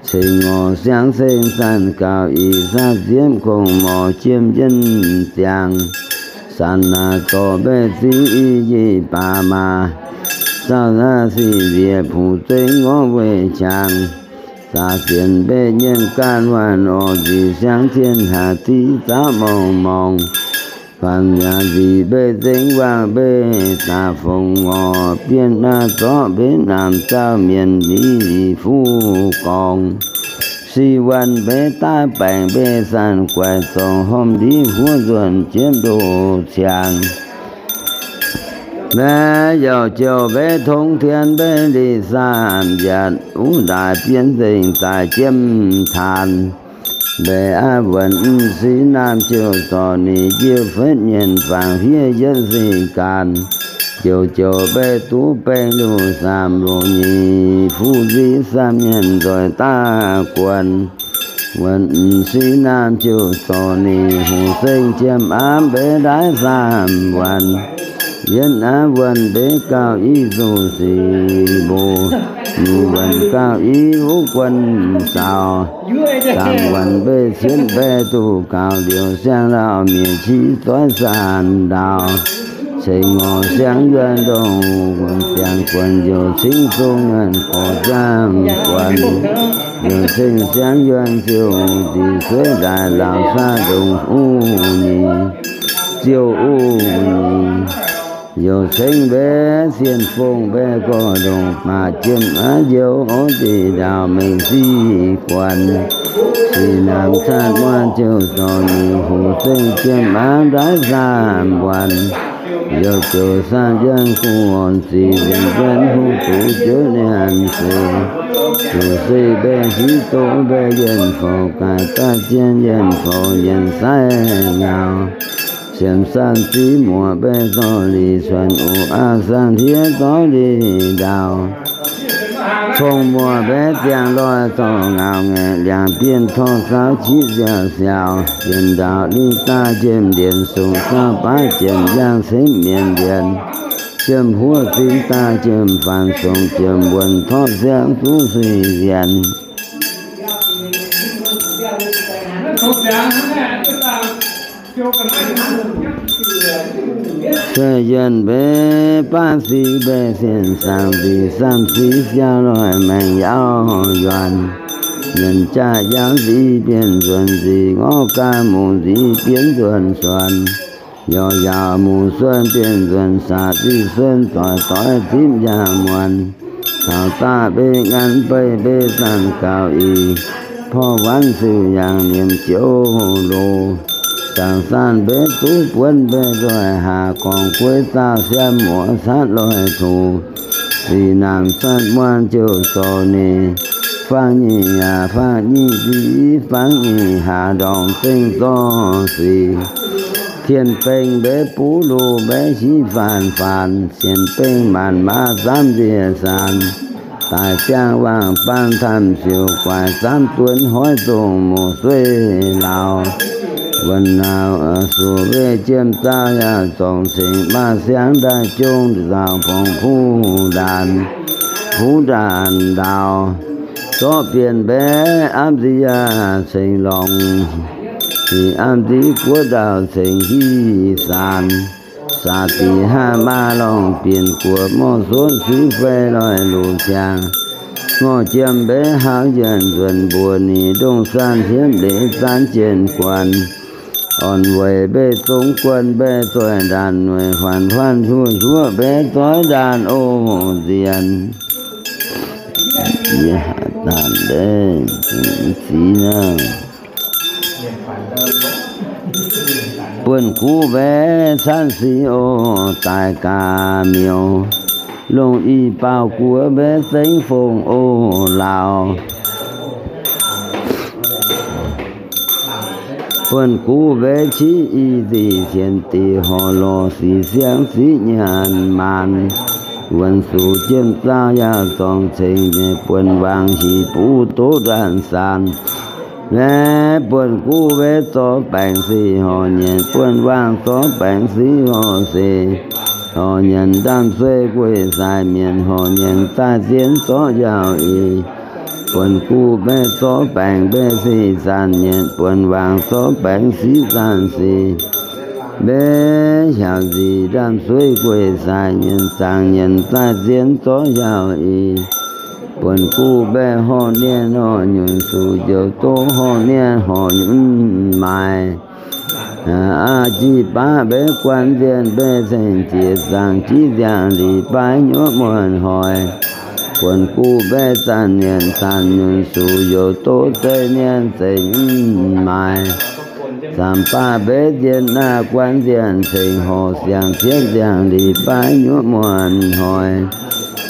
Ceng ngorc siangv ceng zanc gauh ih satv ziepv kongx morc jiem jienv ziangx. Sanc naaic zorc mbaeqv ziv i yic baac maah, zauh naaiv sic nzieqc puc zengv ngorv weih qangx. Zaax sienx mbaeqv nyienh gaanv waanc orqc, nziec siangv cien haac div zaqv morngh morngh. Faanx yaac nziec mbaeqv zengv waangh mbaeqv daaih fongc ngorc, bienh naaiv zorqv mbaeqv naamh zauh mienh nyic fuqv gorngv. Sic waanc mbaeqv daav baengc mbaeqv zanc guaix zorngc hormh ndiv huov nzuonx jienv ndoh ciangx. Mbaeqv youc jouh mbaeqv tongx tien mbaeqv lic saamh yatc, wuov ndaaix bienv nzengc daaih jiem taanx. Mbaeqv aav wuonc m'siv naamh jouh zorc ninh njiec fetv mienh fangx fiev yietv sic gaanx. Jouh jouh mbaeqv duqv baeng luc saamh luc nyic, fuqv nziv saamh mienh nzoih daav guonx. Wuonc m'siv naamh jouh zorc ninh hoc seng jiem aav mbaeqv ndaaiv saamh waanc. Yietv aav wuonc mbaeqv gauh i zuqc sic mbuo, nyeic wuonc gauh i wuov guon zaux. Zaangc wuonc mbaeqv cietv mbaeqv duqv gaux liouc siang lauh mienh qiex zoiv saanh ndaauh. Ceng ngorc siangv yuonh ndongh wuonc ziangx guonx youc cingv zong nyuonh gorx ziangv guonx. Youc ceng siangv yuonh ziouc nzic sueiv ndaaih laauc saah ndongc uv nyeic, ziouc uv nyeic. Youc ceng mbaeqv sienh fongh mbaeqv gorx ndongc baac jiem aav njoux orv deix ndaauh mengh sic guanc. Sic naamh catv muonz ziouc zorc nyeic hoc seng jiem aav ndaaiv saamh waanc. Youc jouc saamh yuonh gu'nguaaz zic nzengc jienv huv duqv jiouv nyanc seix. Zuqc se mbaeqv hiuv doqv mbaeqv yienh fouc gaax daaih jien yienh fouc yienh saiv ngaux. Siemx saamv ziv muoc mbaeqv zorc lic cuonx oc aav saamv hliev zorqv lic ndaauh. Cong muoc mbaeqv ziangh loih zorc ngaux ngaeqc liangx bienh torv saauv qiex ziouc siaaux. Bienh ndaauh liv daaih jiem ndienx sungx saauv baav jiem yaangh cemv mienh ndienx. Jiem huov zinh daaih jiem faanx songx jiem wuonc torv siangv zuqv suiv nzienx. Cuotv yienh mbaeqv baav sic mbaeqc sienh saangx nzic samv sic siau loih maengx yaav yuonh. Mienh jaav yaav nzic bienh nzuonx nzic ngorv gaax muc nzic bienh nzuonx suonx. Yaac yaac muc suonx bienh nzuonx saax ziqc suonx doix doix zipv yaac muonc. Taux daaih mbaeqv nganc mbeix mbaeqv zanc gaux ih, porv wanv siou yangh nyiemc jouv loz. Zaangc zanc mbaeqv duqv buonv mbaeqv nzoih haac gorngv gueiv zaah siam muoz catv loih tuc. Sic naamh catv muonz ziouc zorc ninh fangx nyic yaac fangx nyic zic fangx nyic haac ndorngc zengv zorc sic. Tien beng mbaeqv buv loz mbaeqv hiv faanx faanx, sienx beng maanc maaz zaamv nzie saanx. Daaih ziangh wangc baan tamh siouc guaix zaamv duonx hoiv zongh moc sueih lauz. Wuonh nauz suoc weih jiem zaah yaac zorngc cingx maaih siangx ndaaih jong nzaaux borngz puv ndaanx, puv ndaanx ndaaux. Zorqv bienh mbaeqv amv nziv yaac cingx lorngx, ih amv nziv guoqv ndaauh cingx hiv saanx. Saax diqc haav maa lorngh bienh guoqv morh suotv suiv fei loih luc ziangx. Ngorh jiem mbaeqv hauz yienh nzuonx mbuox ninh ndongh saanh hietv leiz zaanv jienh guanc. Orn weic mbaeqv zong guonx mbaeqv zoih ndaanx weic huaanc huaanc huoqv huoqv mbaeqv zoih ndaanx oc nziex. Yie haaix daanh mbaeqv ziv naaiv. Buonv-guv mbaeqv caanv si oc, daaih gaax miouz, longh i baaux guoqv mbaeqv zengv fong oc, laauc. Buonv-guv mbaeqv civ i ziqc, cien diqc horc lorh sic siangv ziqv nyanc maanc. Wuonh suc jiem zaauh yaac zorngc ceng nyei, buonv-waangc hic buv doqv ndaanh saanc. Mbaeqv buonv-guv mbaeqv zorqv baengc sic horc nyanc, buonv-waangc zorqv baengc sic horc sic horc nyanc, ndaamv-sueih gueic saaix mienh horc nyanc, zaah zien zorqv yaauh ih. Buonv-guv mbaeqv zorqv baengc mbaeqv sic zaanc nyanc, buonv-waangc zorqv baengc sic zaanc sic mbaeqv hiaauc nzic, ndaamv-sueih gueic saaix mienh zaangc nyanc, zaah zien zorqv yaauh ih. Buonv-guv mbaeqv horqc nienh horqc nyunc, suc njoux doqv horqc nienh horqc nyunc maaiz. Aa jih baav mbaeqv guan nzienh mbaeqv ceng jiex zaangc jiv nziangh liz baaix nyuoqv muonh hoic. Buonv-guv mbaeqv zaanc nyanc zaanc nyunc, suc njoux doqv zeiv nienh zeiv nyunc maaiz. Zaamc baav mbaeqv nzienh naaiv guan nzienh ceng horc siangx cietv nziangh liz baaix nyuoqv muonh hoic.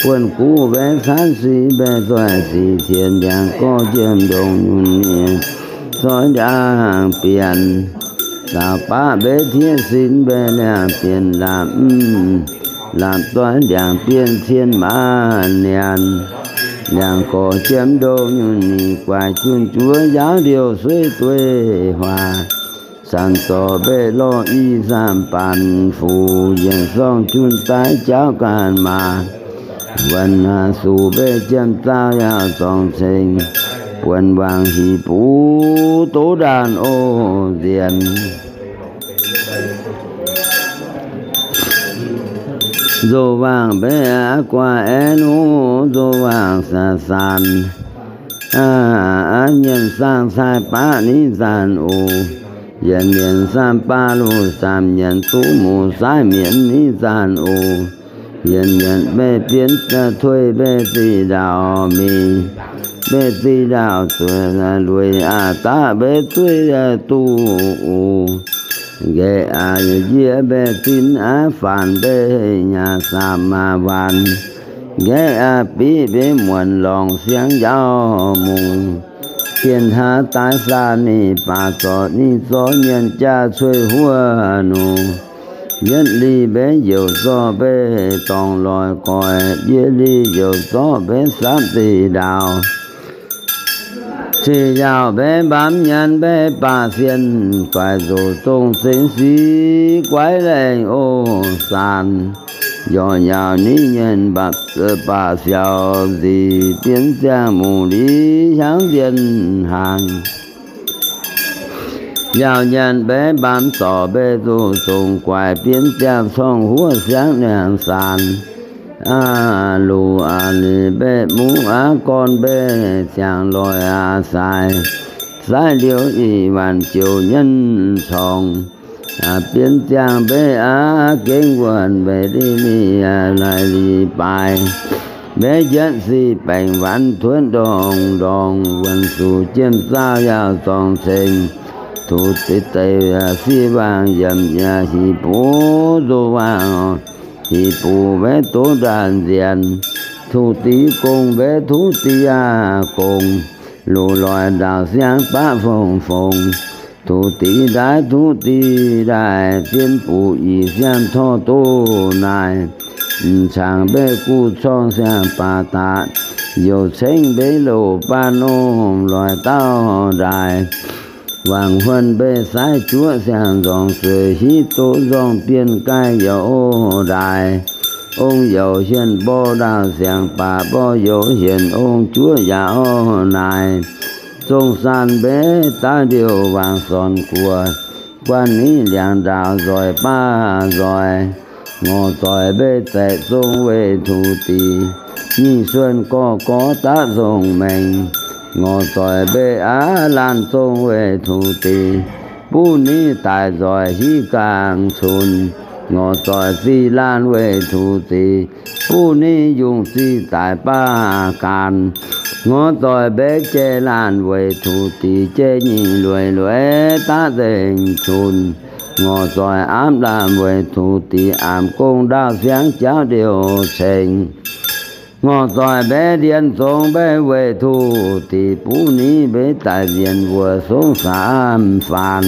Buonv-guv mbaeqv caanv si mbaeqv zoih sic cien ndiangx gorx jiem ndongc nyunc nie zoih ndiangx bienc. Zaamc baav mbaeqv tieqv sin mbaeqv liangh bienc laapc mv laapc zoih ndiangx bienc cien maanc nianc. Ndiangx gorx jiem ndongc nyunc nie guaix junh juov yaauv ndiouh suiv dueiv huaax. Sanc zorc mbaeqc lorh i saamv baanc fuc yienc sorng junh daaih jaauv ganh maaz. Wuonh suc mbaeqv jiem zaauh yaac zorngc ceng, buonv-waangc hic buv doqv ndaanh oc nzien. Nzoh waangc mbaeqv aqv guaax aeqv nuqv nzoh waangc saanc saanc. Aqv nyienc saang cai baav niv zaanc oc. Yienc nyienc saamv baav luh zaamc nyienc duqv muc saaiv mienz niv zaanc oc. Yienc nyienc mbaeqv bienv tuix mbaeqv ziqc ndaauh mingh, mbaeqv ziqc ndaauh zueiz lueiz aqv daqv mbaeqv zueiz duqv oc. Nqaeqv aqv yie mbaeqv zinh aqv faanx mbaeqv nyaah saamv maaz waanc. Nqaeqv aqv biqv mbaeqv muonc lorngc siangx yaauv mungc. Bienh hlaax daaix saah ninh baac zorc ninh zorc nyienc jaa cueiv huov nungc. Yietv li mbaeqv youc zorqv mbaeqv dorngh loix goix, yietv li youc zorqv mbaeqv saapv ziqc ndaauh. Ziqc yaauh mbaeqv mbaamz nyanc mbaeqv baac sienh guaix nzoc zong zengx sic guaix laengh oc saanc. Yorc yaauh niv nyienc baac siaaux nzic bienv ziangh muc li hiaangv nzienh hnaangx. Yaauh nyanc mbaeqv mbaamz zorc mbaeqv nzoc zong guaix bienv ziangh corng huov siangv niangx saanc. Aa luc aa lic mbaeqv muv aqv gorn mbaeqv ziangh loix aa saix. Saaiv liuz ih waanc joux nyienv corng. Bienv ziangh mbaeqv aqv gengh wuonh mbaeqv li li laaix li baaix. Mbaeqv njietv sic baengc waanc tuotv ndorngx ndorngx, wuonh suc jiem zaauh yaauh zorngx ceng. Tuqv deix deix sic waangc yiemc yaac hic buv nzoh waangc, hic buv mbaeqv doqv ndaanh nzienh. Tuqv deix gong mbaeqv tuqv deix yaac gong, luc loix ndaauh siangv baqv fongc fongc. Tuqv deix ndaaiv tuqv deix ndaaih, zien buc ih siang torv doqv naaic. M'cangc mbaeqv guv corng siang baac daqc, youc cengv mbaeqv loc baav norm loix dauh ndaaih. Wangc huonh mbaeqv saaiv juoqv siang nzorngc zueiz hiv doqv nzorng bienh gaih youc ndaaih. Ong youc hienh mborqv ndaauh siang baac mborqv youc hienh ong juoqv yaac orv naaic. Zong saan mbaeqv daav ndiouh wangc sorn guoqv, guanh niv liangx ndaauh nzoih baav nzoih. Ngorc zoih mbaeqv zaeqc zong weih tuqv deix, nyic suonc gorx gorx daav zong mengh. Ngorc zoih mbaeqv aav laanh zong weih tuqv deix, buv niv daic nzoih hiv gaangh cunx. Ngorc zoih ziqc laanh weih tuqv deix, buv niv yungh ziqc daic baav gaanx. Ngorc zoih mbaeqv jai laanh weih tuqv deix, jai nyic lueiz lueiz daav nzengc cunx. Ngorc zoih aapv laanh weic tuqv dingc, aamx gong ndaauv siangv jauv ndiouh ceng. Ngorc zoih mbaeqv ndien zong mbaeqv weic tuqv dingc, buv niv mbaeqv daic nzienx wuoc songv saamv faanx.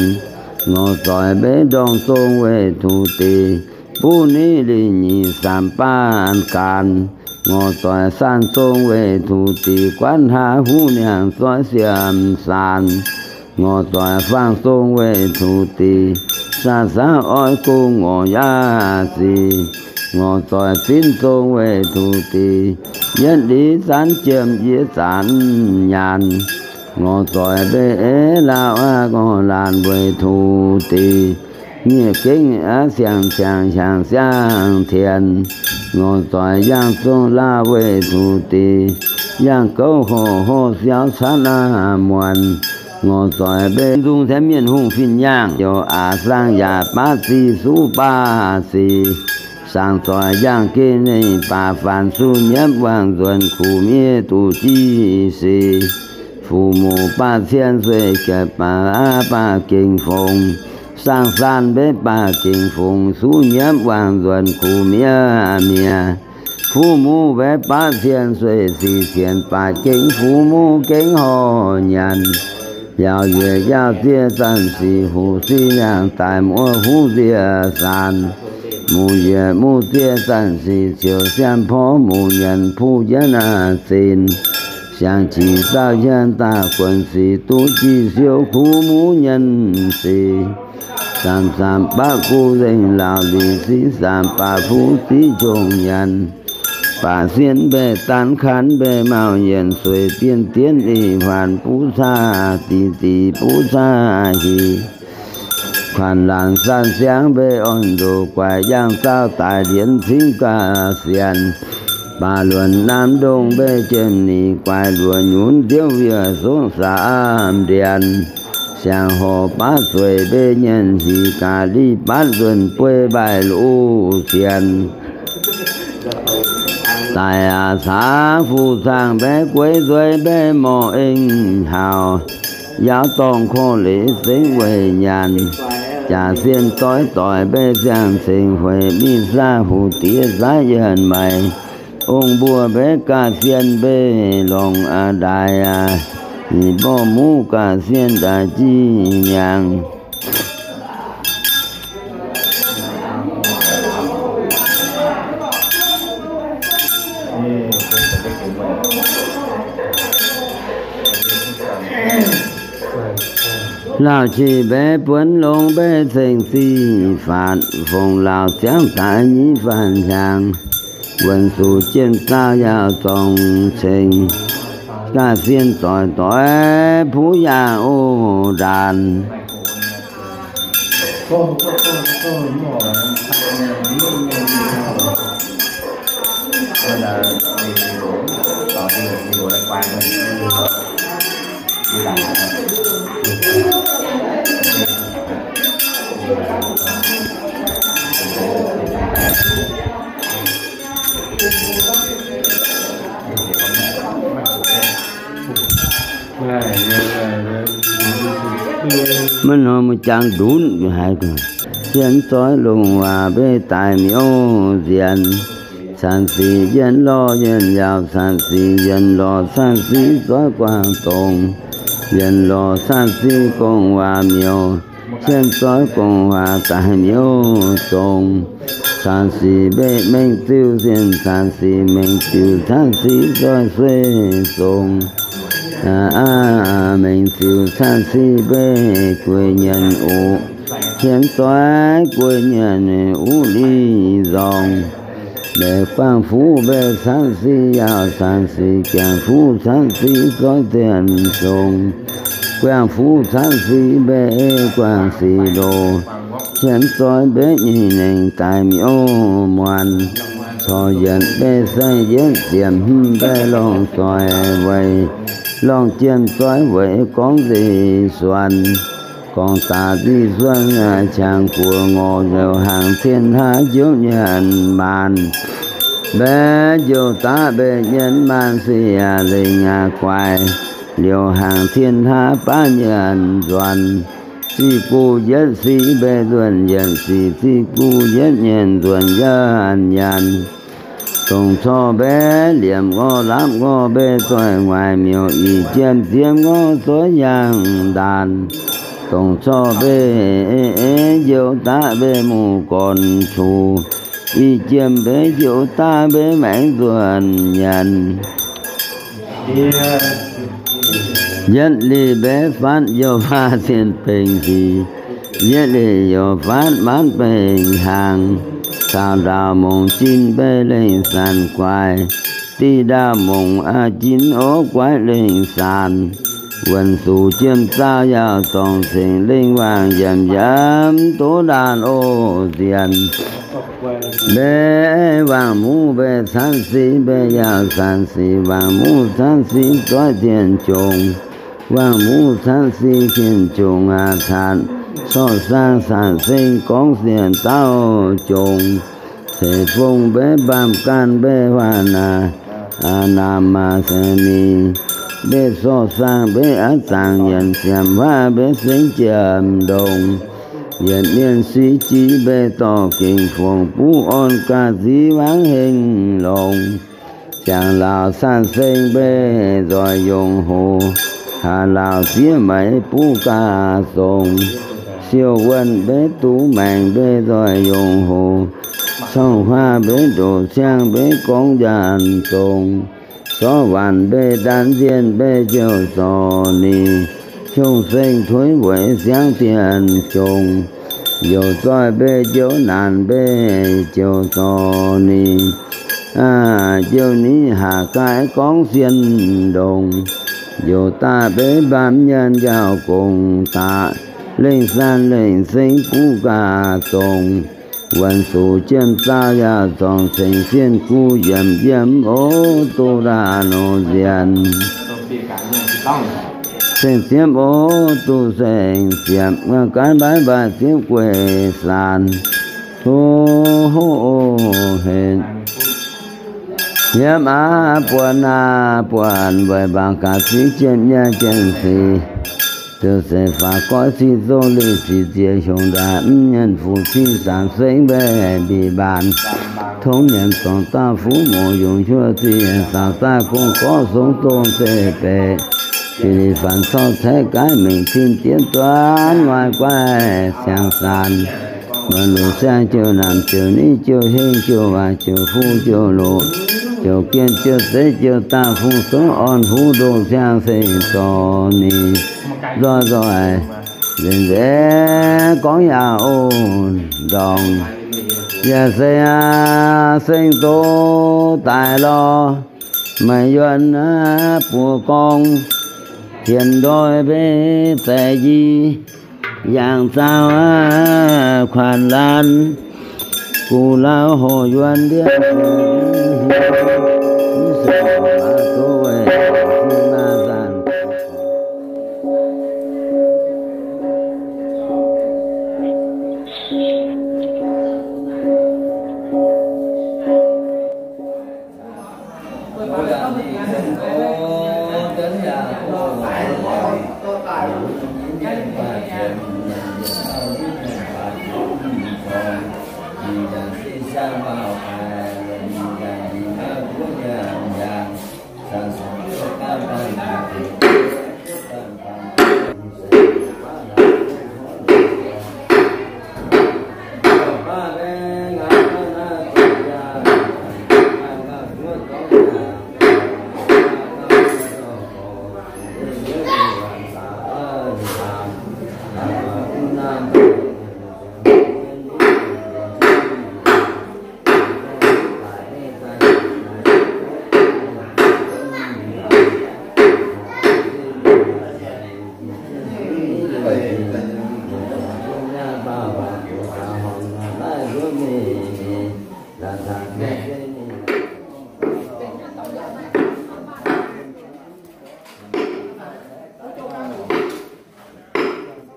Ngorc zoih mbaeqv ndorngh zong weic tuqv dingc, buv niv lingh nyic saamx baanh gaanx. Ngorc zoih saanh zong weic tuqv dingc, guanv hlaax huv niangh zoih siem saanx. Ngorc zoih faang zong weic tuqv dingc, saah saauv oix gong ngorc yaac sic. Ngorc zoih zinv zong weic tuqv dingc, yietv liz zanv jiem yie zanc nyanc. Ngorc zoih mbaeqv eix lauh aqv, ngorc laanh weic tuqv dingc, nyieh gengh aqv siang-siang hiaangx siang-tien. Ngorc zoih yangh zong lauh weic tuqv dingc, yangh gouv hoh hoh siauv caatv naaiv muonc. Ngorc zoih mbaeqv nzung tengx mienh hungh fin-nyangh, youc aax saang yaac baav zic suv baav sic. Saang zoih yangh geh nengh baac faanx suv nyiemv wangc nzuonx kuv miev duqv jiv sic. Fuqv muqc baav cien sueih jatv baav aqv baav gengh fongx. Saang saanh mbaeqv baav gengh fongx, suv nyiemv wangc nzuonx kuv miev mi'aqv. Fuqv muqv mbaeqv baav cien sueih sic cien baac gengh fuqv muqv gengh horh nyanc. Yaauc yiec yaauc zieqv zanc sic huc sic yangh daaih muoz huv nziex saanx. Muqv yiec muqv zieqv zanc sic ciouc siam porv muqc nyanc puv jienv naaiv zinh. Siangx qiex zauh hienx daaih guonx sic duqv jih siou kuv muv nyanc sic. Saamx saamx baav gu nzengc laauc lic sic saamx baav fuqv ziqv jongh nyanc. Baac sienh mbaeqc daanv kanv mbaeqc mauh yienc sueic dien dien ih huaanc buv caa dic dic buv caa hic. Kuanx laanh saanh siangv mbaeqc orn ndoqc guaix yangh zauh daaih ndienx cingv ga'sienx. Baac luonc naamv ndongh mbaeqc jiem nyic guaix luoqc nyunc nziouv wiev songv saamv ndienx. Siangx horc baav zueiz mbaeqc nyienh hic gaax liz batv nzuonx buei mbaih luv sienx. Daic aac caax fuqv zaangh mbaeqv gueix nzueiz mbaeqv morc eng hauc. Yaauv dorngh korv-leiz zengv weic nyanc. Jaax sienh doix doic mbaeqv ziangh cengx hueic mingh saah huc diex zaav yienh maic. Ong mbuo mbaeqv ga'sienh mbaeqv longc a'ndaaix aac. Nyic mborqv muv ga'sienh daaih jiex miangx. Lauh qiex mbaeqv buonv longx mbaeqv ceng zic faatv, fongc lauh ziangv daaih nyiv faanv hnyangx. Wuonh zuqc jiem zaah yaauc zorngc ceng, ga'sienh doix doix puv yaah o ndaanx. Maiv hnoi muoz-jangx ndunv haiz, cien zoih longc waac mbaeqv daic miuv nzienx. Caan sic yienh lorh yienh yaauc, caan sic yienh lorh caan sic zoih guangc dongz, yienh lorh caan sic gong waac miuv, cien zoih gong waac daic miuv zong. Caan sic mbaeqv mengh ziuh cien, caan sic mengh ziuh caan sic zoih sueih zong. Aav, mengh ziuh caan sic mbaeqv gueic nyanc uqv, cien zoih gueic nyanc uqv li nzorng. Mbaeqv guangc fuqv mbaeqv caan sic yaauc, caan sic guangc fuqv caan sic zoih zien zong. Guangc fuqv caan sic mbaeqv guangc sic loz, cien zoih mbaeqv nyei nengh daic miuv muonc. Corc yietc mbaeqv saeng yietv ziepc hmz mbaeqv lorngh zoih weic, lorngh jiem zoih weic gorngv nzih suonc. Gorngv daaih nzih suonc qangx guoqv ngorc, liouh hnaangx cien hlaax njoux nyanc maanc. Mbaeqv njoux daav mbaeqv nyanc maanc, siec lengh aqv guaix, liouh hnaangx cien hlaax baav nyanc nzuonx. Ziqv guv yietv sic mbe nzuonx yietc sic, ziqv guv yietv nyanc nzuonx yietc nyanc. Dongh corc mbe liemh ngorc lapv ngorc mbe zoih nguaaic miuc, ih jiem ziemv ngorc zoih yangh ndaanc. Dongh corc mbe njoux daqv mbe muoz-gorn cuc, ih jiem mbe njoux daqv mbe maengx nzuonx nyanc. Yietv liz mbe fatv youh faah cien bengc sic, yietv liz youh fatv matv bengc hnaangx. Caux ndaauh mongc jin mbe lengh zanc guaix, diqv ndaauh mongc aqv jin ov guaix lengh zanc. Wuonh suc jiem zaauh yaauh zorngc cingx lengh wangc yiem yiem duqv ndaanh oc nzien. Mbe wangc muv mbe canv sic mbe yaauh zanc sic, wangc muv canv sic zoih cien jongx. Wangc muv canv sic cien jongx aqv catc, corc saang saanc seng gorngv sienx dauh jongx. Ceix fong mbe mbaamh ganh mbe huaah naamh, naamh maac seix mingh, mbe sorc saang mbe aqv zaangc yienc siemc huaav mbe sengx jiem ndongx. Yietc mienh sic jiex mbe dorh gengh fongc buv orn ga'zic wangv hengx longx. Jangx laauc saanh seng mbe nzoih yongc hoc, haac laauc siev meix buv ga'naaiv zongx. Siou wuonh mbe duqv maengc mbe nzoih yongc hoc, corngh huaav mbe ndoqc ciangv mbe gorngv njaanh zongx. Sorv waanc mbe ndanv nzienh mbe jouh zorc ninh, hiuv seng tuix weic siangv dien jongx. Youc zoih mbe jouh naanc mbe jouh zorc ninh, jouh ninh haac gaaix gorngv sien ndongx. Youc daaih mbe mbaamh nyaanh njaaux gongx daaih, lengh saanh lengh seng buv ga'naaiv zongx. Wuonh suc jiem zaauh yaac zorngc cengx sienh guv yiemc yiem ov duqv ndaanh oc nzien. Seng ziepv ov duqv seng ziepv, gaanv mbaaiv mbaaic ziepv gueic saanx. Tov heh. Yiem aav buonc aav buonc weic mbaangc gaax ziv jien nyei jien sic, ziouc seix faaux goiv cing zong leih ziqc ziex hiuv ndaaih mv nyenh fuqv cing saamv sengv mbeih mbic mbaanx. Tongv nyienz zorngc dauh fuqv mouz yungz hiuv ziex saaux daaih gong gorqv song dongh zeiv beic, bieqc lic faanx corc caeqv gaaiv mingh cin diev duqv nguaaiv guaaiv siang-saanx. Muonz luc siang jiu naamc jiu nitv jiu hingh jiu waac jiu fuqv jiu luc jiu gien jiu zeiv jiu daaih fungx souv orn huv ndoh siang-seng zorc ninh nzoih nzoih nzengc nzengc gorngv yaac ov ndorngc. Yaac se aac seng doz daaih lorh, maaih yuonh aav buoz gorngv, tien ndoih mbe zaeqc nji, yangh zaauh aav kuanx laanh, gux lauh hoc yuonh ndiev, mv sou aav duqv weic zinh maaz zanc.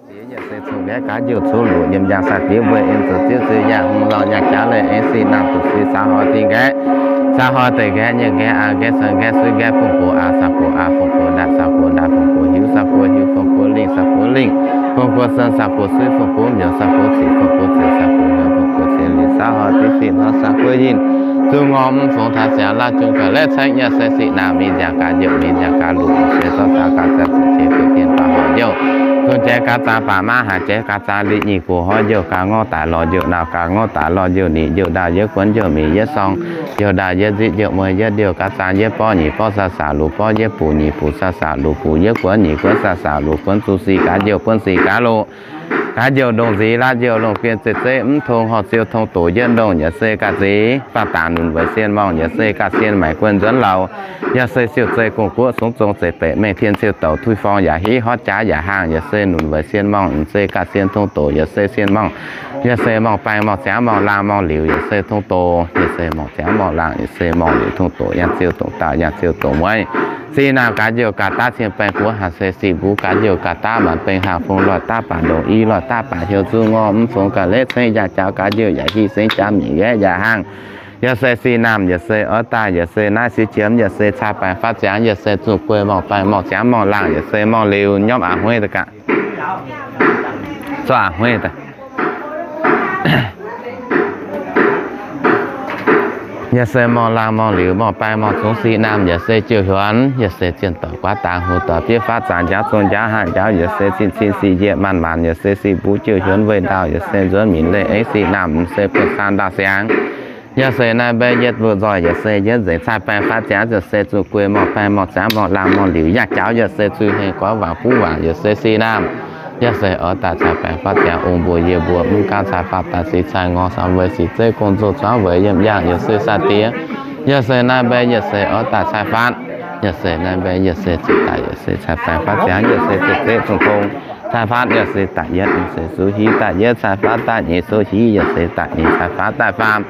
Yie nyanc se cong-mbiaev gaav njiuc cuv luoqc nyiemc njang sai diev mbuo en zoux ziouv zuiz yaac hmz lauh nyaah jaav leih en sic naamh zuqc sic caux hnoi dinh nqaeqv, caux hnoi deix nqaeqv, nyiemc nqaeqv, aa nqaeqv, cong nqaeqv, suiv nqaeqv, fongx gox aa, saa gox aa, fongx gox ndaaih, saa gox ndaaih, fongx gox hiuv, saa gox hiuv, fongx gox lingh, saa gox lingh. Fongx guoqv sen, saa guoqv suiv, fongx guoqv mbiauz, saa guoqv cic, fongx guoqv ziec, saa guoqv hnyouv, fongx guoqv cien liuz, saa horh diqv fih hnangv, saa guoqv yinh, zuqc ngorc mv fungx taaix siangx, laav jung ga'lec cengv, yaac se sic naamh mingh nziaauc gaax njouh, mingh nziaauc gaax luqc, se zorqv taux gaax zanc ziqc qiex fih fien baac horh njouh, zong jiex gaax zanc baac maav, haaix jiex gaax zanc liqc nyic guoqv horh njouh, gaax ngorc daaih lorh njouh, nauz gaax ngorc daaih lorh njouh, niqc njouh ndaauh yietv guonv njouh, mingh yietv sorng njouh ndaauh yietv nziqv njouh, mueiz yietv ndiouh gaax zanc yietv borv nyic borv, saa saa luqc borv yietv buc, nyic buc saa saa luqc buc, yietv guonv nyic guonv, saa saa luqc guonv, zuqc sic gaax njouh, buonv sic gaax loqc. Gaax njouh ndongc nziez, laav njouh longh gien, zeiv zeiv mv tong, horh ziouh tong doqc yietv ndongh, yaac se ga'nzeiz faah dangc nunc weic sien morngh, yaac se ga'sien maaic guon nzuonx lauz, yaac se siouc zeiv gong-guoqv sungx zong zeiv beic mengh tien siouc douc tuix forng yaac hiv horv jaax yaac hnaangx, yaac se nunc weic sien morngh, mv zeiz ga'sien tong doqc, yaac se sien morngh, yaac se morngh baeng morngh ziangx morngh laangh morngh liuz, yaac se tong doqc, yaac se morngh ziangx morngh laangh, yaac se morngh liuz tong doqc, yangh ziouh dongc daauh, yangh ziouh dongc mueiz. Sic naamh gaax njouh gaax daav cien baeng guoqv, haaix se sic mbuo gaax njouh gaax daav maanc baeng haah fungx loih daav baac ndongc i, loih daav baac heuc zuqc ngorc mv fungx ga'lec cengv, yaac jaaux gaax njouh yaac hiv sengx jaax mingh yaac yaac hnaangx. Yaac se sic naamh, yaac se oix daaih, yaac se naaiv sic jiem, yaac se caa baeng faatv ziangx, yaac se zunh guei morngh baeng morngh ziangx morngh laangh, yaac se morngh liuz nyormv a'hnoi daaih gaax, zorqv a'hnoi daaih. Yaac se morngh laangh morngh liuz morngh baeng morngh zungx sic naamh, yaac se jiouh hiuonx, yaac se zienh doic guaav dangx hu doic bieiv faatv zaangc njaaux zong njaaux haav njaaux, yaac se cin cin sic njiec maanc maanc, yaac se sic mbuo jiouh hiuonx weih ndaauh, yaac se nzuonx minc leih eix sic naamh, mv se buonv saan ndaauh siangx. Yaac se naaiv mbaeqv yietv mbuo nzoih, yaac se yietv nzengc cai baeng faatv ziangx, yaac se zunh guei morngh baeng morngh ziangx morngh laangh morngh liuz yaac jaaux, yaac se zunh hengh goiv waac buv waac, yaac se sic naamh. Yaac se oix daaih cai baeng faatv ziangx ong mbuo yie mbuo mv gaamv cai faatv daaih sic cai ngorc samx weic sic zeiv gong zoh zuangx weic yiem yangh, yaac se sai-diex. Yaac se naaiv mbaeqv yaac se oix daaih cai faatv. Yaac se naaiv mbaeqv yaac se ziqc daaih, yaac se cai baeng faatv ziangx, yaac se ziqc zeiv zungh tong cai faatv, yaac se daaih yietv, yaac se suv hiv daaih yietv cai faatv daaih nyic, suv hiv yaac se daaih nyic cai faatv daaih faam.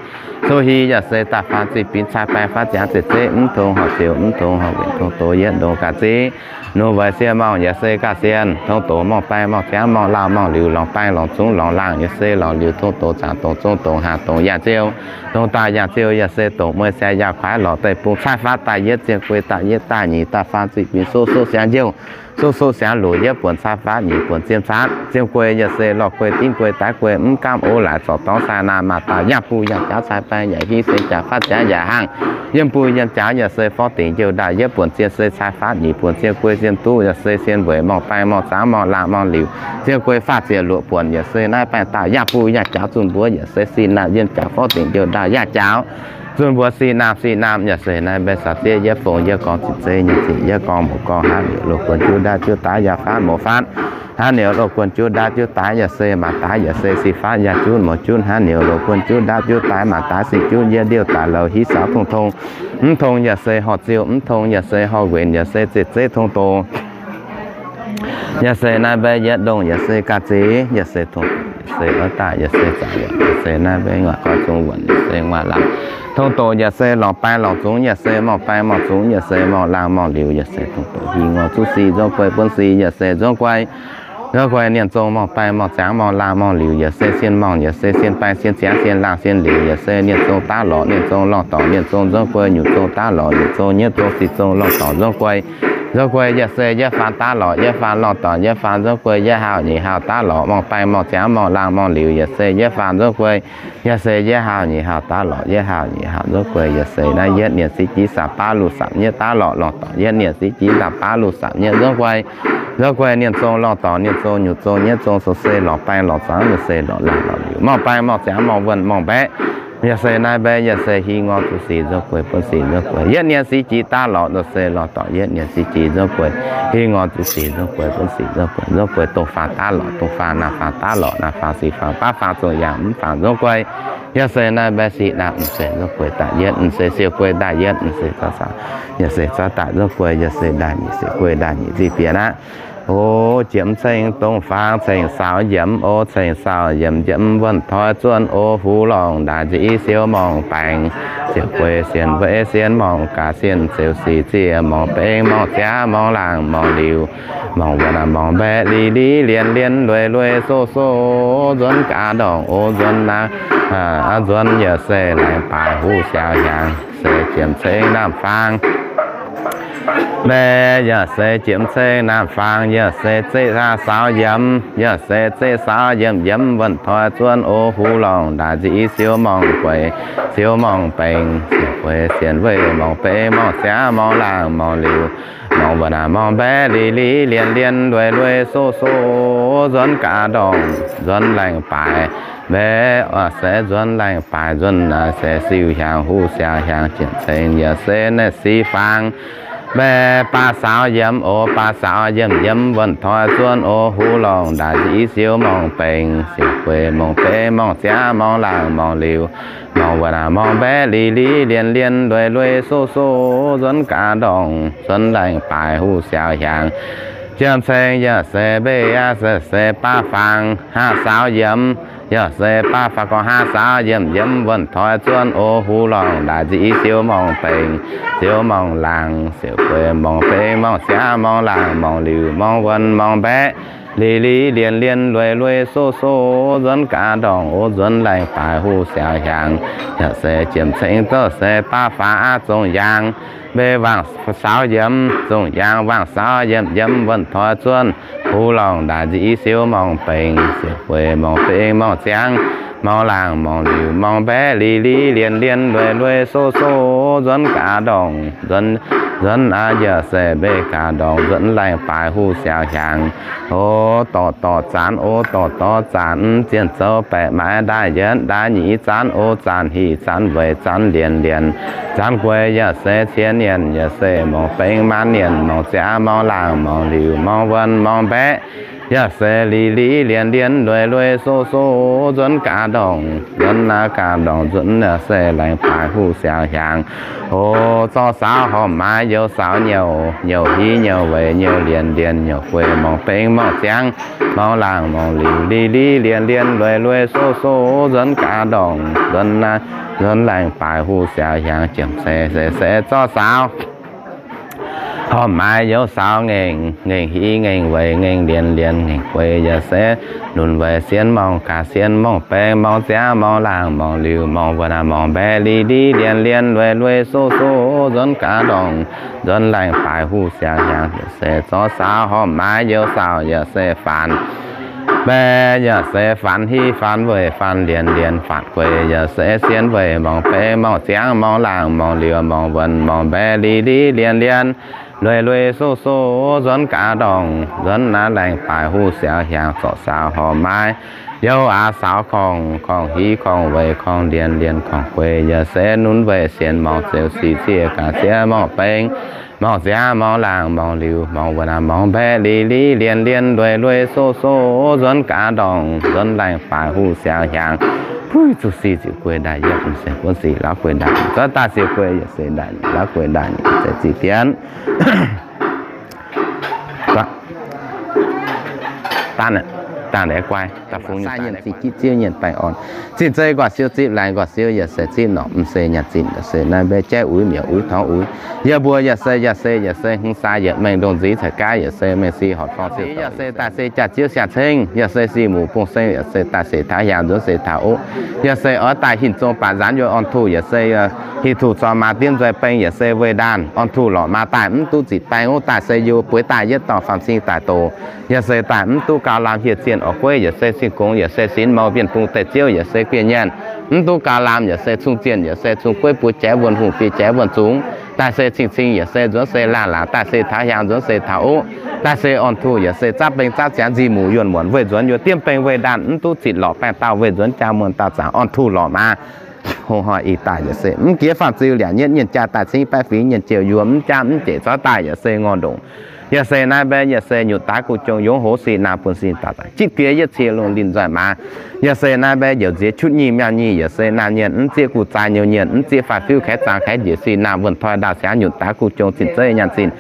Suv hiv yaac se daaih faam ziqc binc cai baeng faatv ziangx ziqc zeiv mv tong horh ziouc mv tong horh winc tong doz yietv ndongc ga'ziex. Nunc weic sien morngh yaac se ga'sien tong doz morngh baeng morngh ziangx morngh laangh morngh liuz lorngc baeng lorngc zungx lorngc laangh yaac se lorngc liuz tong doz zaangc dongc zong dongc haac dongc yaac ziouh, dongc daaih yaac ziouh yaac se dongc mueiz siac yaac kuaaiv lorqc deic-bung cai faatv daaih yietv zienh guei daaih yietv daaih nyic daaih faam ziqc binc soqv soqv siangx njiouh. Soqv soqv siangx luoqc yietv buonc cai faatv nyic buonc zienh faatv zienh guei yaac se lorh guei dimv guei daaih guei mv gaamv ov laaix zorc dorngx sai naamh maaih dauh yaac buh yaac jaaux cai baeng yaac hiv seix jaax faatv ziangx yaac hnaangx. Yiem buh yiem jaaux yaac se forv dingc njiouh ndaauh yietv buonc zienh se cai faatv nyic buonc zienh guei zienh duqv yaac se sien weic morngh baeng morngh zaangx morngh laangh morngh liuz zienh guei faah ziec luoqc buonc yaac se naaiv baengh dauh yaac buh yaac jaaux zunh mbuo yaac se sic naamh yiem jaaux forv dingc njiouh ndaauh yaac jaaux zunh mbuo sic naamh sic naamh yaac se naaiv mbaeqv saax zieqv yietv fongx yietv gorngv ziqc zeiv nyic ziqc yietv gorngv muoz gorngv hnangv liuz loz guon juv ndaauv juv daaix yaac faatv mouz faatv. Hnangv niouz loz guon juv ndaauv juv daaix yaac se maac daaix yaac se sic faatv yaac juv mouz juv hnangv niouz loz guon juv ndaauv juv daaix maac daaix sic juv yietv ndiouh daaih louz hiv saaux tong tong. Mv tong yaac se horh ziouh, mv tong yaac se horh wenc, yaac se ziqc zeiv tong doz. Yaac se naaiv mbaeqv yietv ndongh yaac se ga'ziex, yaac se tong doz, yaac se oix daaih, yaac se zaangc wuonc, yaac se naaiv mbaeqv ngaih goiv zungx wuonc, yaac se nguaaic laangc. Tong doz yaac se lorngc baeng lorngc zungx, yaac se morngh baeng morngh zungx, yaac se morngh laangh morngh liuz, yaac se tong doz hingh ngorc zuqv sic nzorng guei buonv sic, yaac se nzorng guei nzorng guei nienh zong morngh baeng morngh ziangx morngh laangh morngh liuz, yaac se sien morngh, yaac se sien baeng sien ziangx sien laangh sien liuz, yaac se nienh zong daav lorqc, nienh zong lorngh dorngc, nienh zong nzorng guei, nyungc zong daav lorqc, nyungc zong nyietv zong sic zong lorngh dorngc nzorng guei, nzorng guei yaac se yietv faam daav lorqc, yietv faam lorngh dorngc, yietv faam nzorng guei, yietv haauh nyic haauh daav lorqc, morngh baeng morngh ziangx morngh laangh morngh liuz, yaac se yietv faam nzorng guei, yaac se yietv haauh nyic haauh daav lorqc, yietv haauh nyic haauh nzorng guei, yaac se naaiv yietv nienh sic jiex samx baav luh samx nyietv daav lorqc, lorngh dorngc yietv nienh sic jiex samx baav luh samx nyietv nzorng guei, nzorng guei nienh zong lorngh dorngc, nienh zong nyungc zong nyietv zong sou se lorngh baeng lorngh ziangx, yaac se lorngh laangh lorngh liuz, morngh baeng morngh ziangx morngh wuonh morngh mbaeqv. Yaac se naaiv mbaeqv yaac se hingh ngorc zuqv sic nzorng guei buonv sic nzorng guei, yietv nienh sic jiex daav lorqc, yaac se lorngh dorngc yietv nienh sic jiex nzorng guei, hingh ngorc zuqv sic nzorng guei buonv sic nzorng guei, nzorng guei dongh faam daav lorqc, dongh faam naamh faam daav lorqc, naamh faam sic faam baav faam zong yaac mv faam nzorng guei. Yaac se naaiv mbaeqv sic naamh mv se nzorng guei daaih yietv, mv se siou guei daaih yietv, mv se zorqv, yaac se zorqv daaih nzorng guei, yaac se ndaaih nyic se guei ndaaih nyic ziqc bieqc aqv. O, jiem ceng dongh faang ceng saaux yiemx, o, ceng saaux yiemx njiemv wuonh toi zuonh, o, huv lorngh ndaaih nziv siou morngh baengc, siou guei sien weic sien morngh gaax sien ziouc sic zieqc morngh beng morngh ziangx morngh laangh morngh liuz, morngh wuonh morngh mbaeqc li li lienh lienh lueic lueic soqv soqv nzuonx gaax ndorngc o nzuonx naaiv, nzuonx yaac se laengz baaix huv siaaux hnyangx se jiem ceng naamh faang. Mbaeqc yaac se jiemx ceng naamh faang, yaac se zeqv saaux yiemx, yaac se zeqv saaux yiemx yiemx wuonh toi zuonv o hux lorngh ndaaih nzic siou morngh gueix, siou morngh bengx, siouc gueix sienx weih morngh beiv morngh ziangv morngh laangh morngh liuz, morngh wuonh morngh mbaeqv li li lienh lienh lueiz lueiz soqv soqv nzuonx gaax ndorngh nzuonx laengh baaix. Mbaeqc yaac se nzuonx laengh baaix nzuonx naaiv se siou hiaangx huv siaaux hiaangx jiemx ceng yaac se naaiv sic faang. Mbaeqc baav saaux yiemx oc, baav saaux yiemx yiemx wuonh toi zuonv o hux lorngh ndaaih nzic siou morngh bengx, siouc gueix morngh beiv morngh ziangv morngh laangh morngh liuz, morngh wuonh morngh mbaeqv li li lienh lienh lueiz lueiz soqv soqv nzuonx gaax ndorngh nzuonx laengh baaix huv siaaux hiaangx jiemx ceng yaac se mbaeqc yaac se se baav faang haav saaux yiemx, yaac se baav faang gorngv haav saaux yiemx yiemx wuonh toi zuonv o hux lorngh ndaaih nzic siou morngh bengx, siou morngh laangh, siouc gueix morngh beiv morngh ziangv morngh laangh morngh liuz, morngh wuonh morngh mbaeqv li li lienh lienh lueiz lueiz soqv soqv nzuonx gaax ndorngh o nzuonx laengh baaix huv siaaux hiaangx. Yaac se jiemx ceng zorqv se baav faang aqv zongh yaangh, mbaeqc waangc saaux yiemx zongh yaangh waangc saaux yiemx yiemx wuonh toi zuonv hux lorngh ndaaih nzic siou morngh bengx, siouc gueix morngh beiv morngh ziangv morngh laangh morngh liuz, morngh mbaeqv li li lienh lienh lueiz lueiz soqv soqv nzuonx gaax ndorngh nzuonx, nzuonx aqv yaac se mbaeqc gaax ndorngh nzuonx laengh baaix huv siaaux hiaangx. O dorh dorh zanc, o dorh dorh zanc, zien zoux baeqc maaiz ndaaih yietv ndaaih nyic zanc, o zanc hic zanc weic zanc lienc lienc, zanc gueix yaac se cien nienh, yaac se morngh bengx maanc nienh, morngh ziangv morngh laangh morngh liuz, morngh wuonh morngh mbaeqv, yaac se li li lienh lienh lueiz lueiz soqv soqv nzuonx gaax ndorngh, nzuonx naaiv gaax ndorngh nzuonx yaac se laengh baaix huv siaaux hiaangx. O zorqv saaux horpc maaiz youz saaux nyouc, nyouc hiv nyouc weic nyouc lienc lienc nyouc gueix morngh bengx morngh ziangv morngh laangh morngh liuz, li li lienh lienh lueiz lueiz soqv soqv nzuonx gaax ndorngh, nzuonx naaiv, nzuonx laengh baaix huv siaaux hiaangx jiemx ceng se se zorqv saaux horpc maaiz youz saaux ngaengc, ngaengc hiv ngaengc weic ngaengc lienc lienc ngaengc gueix yaac se nunc weic sienx morngh gaax sienx morngh bengx morngh ziangv morngh laangh morngh liuz, morngh wuonh morngh mbaeqv li li lienh lienh lueiz lueiz soqv soqv nzuonx gaax ndorngh, nzuonx laengh baaix huv siaaux hiaangx yaac se zorqv saaux horpc maaiz youz saaux yaac se faanx mbaeqc yaac se faanx hiv faanx weic faanx lienc lienc faanx gueix yaac se sienx weic morngh bengx morngh ziangv morngh laangh morngh liuz, morngh wuonh morngh mbaeqv li li lienh lienh lueiz lueiz soqv soqv nzuonx gaax ndorngh, nzuonx naaiv laengh baaix huv siaaux hiaangx zorqv saaux horpc maaiz youz aax saaux korngh, korngh hiv korngh weic korngh lienc lienc korngh gueix yaac se nunc weic sienx morngh zeux sic zieqv gaax sienx morngh bengx morngh ziangv morngh laangh morngh liuz, morngh wuonh morngh mbaeqv li li lienh lienh lueiz lueiz soqv soqv nzuonx gaax ndorngh, nzuonx laengh baaix huv siaaux hiaangx. Puix zuqc sic ziqc gueix ndaaih yietv, se buonv sic lauv gueix ndaaih, zorqv daaih sic gueix yaac se ndaaih lauv gueix ndaaih, se ziqc dienv. Dangh, dangh naaiv guai, da'fungx nyei daaih naaiv guai. Zinh zeiz nquaah siou zipv laengz nquaah siou yaac se zipv norqc, m'seix nyanc zinh yaac se naaiv mbaeqv jaiv uix miuc uix torngx uix. Yie mbuo yaac se yaac se yaac se hmz saa yietc mengh ndongh nzix caux gaav yaac se mengh si horc dorngh siou yaac se daaih se jaax-ziouv siang-ceng yaac se sic muc bung seng yaac se daaih seix taux hiaangx nzuonx seix taux oqv. Yaac se oix daaih hinc zong baac nzaanx yaac orn-tuh yaac se hinc tuh zorc maaz diemv nzueic beng yaac se weih ndaanh orn-tuh lorqc maaz daaih mv duqv zitc baeng oqv daaih se yie bueix daaih yietv dorh faam-cing daaih doz. Yaac se daaih mv duqv gauh lamh hieh zienh orqc gueiv yaac se cing-gongx yaac se sinx mou bienh bung deic-ziouv yaac se guen nyaanh. Mv duqv gauh lamh yaac se cung zienh yaac se cung gueiv buo jaiv wuonh hungh biei jaiv wuonh zungx. Daaih se cing-cing yaac se nzuonx se laanh laangc daaih se taux hiaangx nzuonx se taux oqv. Daaih se orn-tuh yaac se zapv beng zapv ziangx nzih muc yuonh muonc weih nzuonx yuoz diemv beng weih ndaanh mv duqv zitc lorqc baengh dauh weih nzuonx jaa muonh dauh zaangc orn-tuh lorqc maaz. Hungh hnoi ih daaih yaac se mv jiex faam-ziu liac nyetv nyienh jaa daaih cingv baeqv fingx nyienh jiouh yuoz mv jaa mv jeic zorqv daaih yaac se ngorc ndongc. Yaac se naaiv mbaeqv yaac se nyutc daaih guv jong yongv hoz sic naamh bun sin daaih zaangc jitv biei yietv cie lungh linh nzoih maaz. Yaac se naaiv mbaeqv njoux nziex qutv nyic miauh nyic yaac se naamh nyienh mv zieqv guv zaai nyouz nyienh mv zieqv faix fiuv kaeqv zaangc kaeqv njiec sic naamh wuonh toi ndau siangx nyutc daaih guv jong zinh zeiv nyaanh zinh.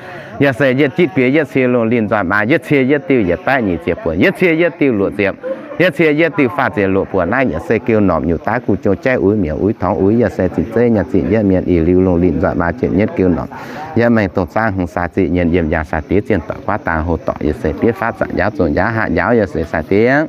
Yaac se yietv jitv biei yietv cie lungh linh nzoih maaz yietv cie yietv diuh yietc baeqv nyic ziepc buonc yietv cie yietv diuh luoqc ziepc yietc cie yietv diuh faah ziepc luoqc buonc naaiv yaac se geu normc nyutc daaih guv jong jaiv uix miuc uix torngx uix yaac se zinh zeiv nyaanh zinh yietv mienh ih liuz lungh linh nzoih maaz jienv nyetv geu normc. Yietv mengh dongh zaangv hmz sai ziqc nyienh yiem yangh sai diex zienh doic guaav dangh hoc dorc yaac se bietv faatv zanc njaaux zongh njaaux haav njaaux yaac se sai diex.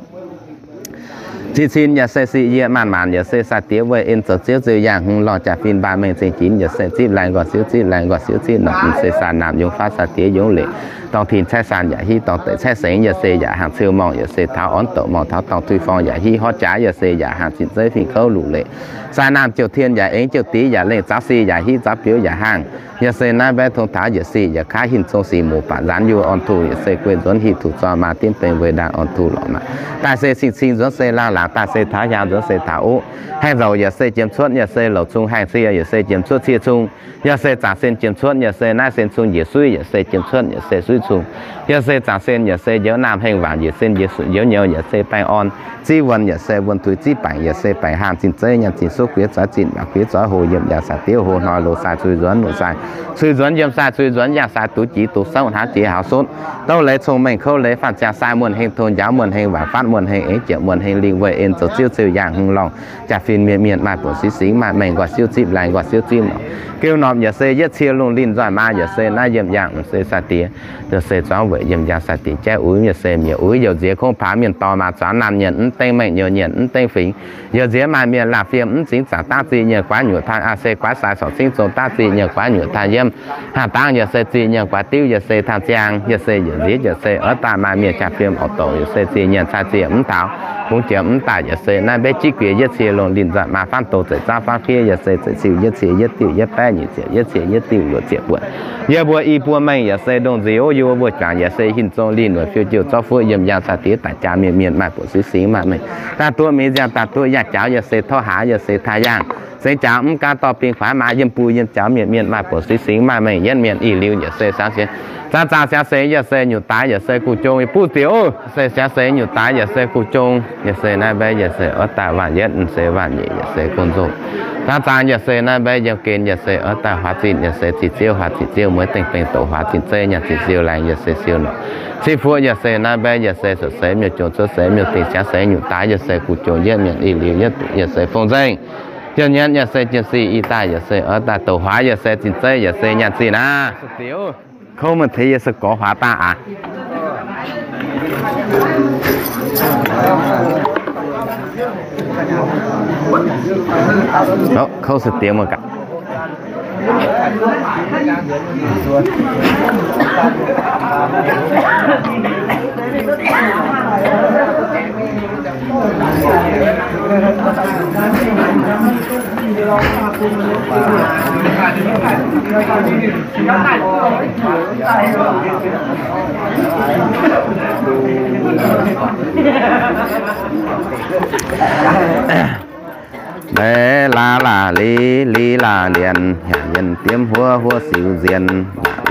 Cin-cin yaac se sic yie maanc maanc yaac se sai-diex weih en zoux ziouv ziouc yangh hmz lorh jaa-fin mbaah mengh zingh ginx yaac se zipv laengz nqoi siouv zipv laengz nqoi siouv zipv nor m'seix saa naamh yungz faatv sai-diex yungz leic dorng tin caeqv saan yaac hiv dorng deic caeqv sengx yaac se yaac hangc ciu morngh yaac se taux orn douc morngh taux dorng tui forng yaac hiv horv jaax yaac se yaac hangc zinh zeiv fingx kouv luc leic sai naamh jouh tien yaac eng jouh div yaac lengh zaux si yaac hiv zaux biouv yaac hangh yaac se naaiv mbaeqv tong taux yaac se yaac kaav hinc zong sic muc baac nzaanx yuoh orn tuh yaac se guei nzuonx hieh tuc zoi maa diemv beng wei ndaangc orn tuh lorqc maah. Daaih se cing-cing nzuonx se laangh laangc daaih se taux hiaang nzuonx se taux uv haengh nzouc yaac se jiem cuotv yaac se louc cung haengh cie yaac se jiem cuotv cie cung yaac se zaangc sen jiem cuotv yaac se naaiv sen cung njiec suiv yaac se jiem cuotv yaac se suiv cung yaac se zaangc sen yaac se njoux naamh hengh waanc njiec sen njiec njoux nyouz yaac se baengh orn ziv wuonh yaac se wuonh tuix ziv baengc yaac se baengc haanh zinh zeiv nyaanh zinh suqv guiex zoix zinh waac guiex zoix hoc yiem yaac sai-diev hoc hnoi loz sai cui nzuonx loz sai cui nzuonx yiem sai cui nzuonx yangh sai duqv jiex duqv souv hnangv jiex haux sutv douv leiz cong-mengh kouv leiz faanh ziangh sai muonh hengh tong njaaux muonh hengh waanc fatv muonh hengh eix jiepc muonh hengh lingh weih en zoux ziouv ziouc yangh hmz lorngh jaa-fin mienh mienh maaih buonc singx singx maaih mengh nqoi siouv zipv laengz nqoi siouv zipv nor. Geu norm yaac se yietv cie lungh linh nzoih maa yaac se naaiv yiem yangh m'seix sai-diex yaac se zuangx weic yiem yangh sai-diex jaiv uix yaac se mietc uix youc nziex kungx paax mienh dorh maa zuangx naamh nyienc mv dengv mengh nyouz nyienc mv dengv fingx yaac nziex maaih mienh laanh fiem mv zingx zaangc daav zih nyienc guaav nyuoqc taan aa se guaav sai corc cingv zong daav zih nyienc guaav nyuoqc taan yiem haah dangv yaac se zih nyienc guaav diuv yaac se taan ziangh yaac se yietc nziex yaac se oix daaih maaih mienh jaa-fiem orqc douc yaac se zih nyienc cai zieqc mv taux bungx jiex mv daaih yaac se naaiv mbaeqv jiv guiex yietv cie longh linh nzangc maa faanv doz zeic zaangv faanv fiev yaac se zeic ciuh yietv cie yietv diuh yietv baeqv nyic ziepc yietv cie yietv diuh luoqc ziepc buonc. Yie mbuo i buo mengh yaac se ndongh nziux yuoqv mbuo juangc yaac se hinc zong linh weic fiuv jiouv zorqv fuoqv yiem yangh sai-diex daaih jaa mienh mienh maaih buoqc singx singx maaih mengh daaih duqv mingh nziang daaih duqv yangh jaux yaac se torv haaix yaac se taaih yangh sengx jaux mv gaanv dorh bing kuaaiv maa yiem buo yiem jaux mienh mienh maaih buoqc singx singx maaih mengh yienv mienh ih liuz yaac se siangx sengx zaangc zaangc siangx sengx yaac se nyutc daaix yaac se guv jong yaac buv diex oc. Se siangx sengx nyutc daaix yaac se guv jong yaac se naaiv mbaeqv yaac se oix daaih waanc yietv se waanc nyeic yaac se gong nzong. Zaangc zaangc yaac se naaiv mbaeqv yiem gen yaac se oix daaih huaax zinh yaac se zinh ziouv huaax zinh ziouv mueiz dengh beng doqc huaax zinh zeiv nyaanh zinh siou laengz yaac se siou norqc. Cin fuoqv yaac se naaiv mbaeqv yaac se suoqc seix miuc jong cuotv seix miuc dingc siangx seix nyutc daaix yaac se guv jong yietv mienh ih liuz yietv duqv yaac se fong nzengc. Yiem nyienv yaac se jien si i daaih yaac se oix daaih doqc huaax yaac se zinh zeiv yaac se nyaanh zinh aqv. Kouv mv teix yie se gorx huaax daaih aqv. Kouv se diex muoz gaax. Mbaeqv laav laah liz, liz laah lienc, yaac yienh diemv huov, huov siou nzienh.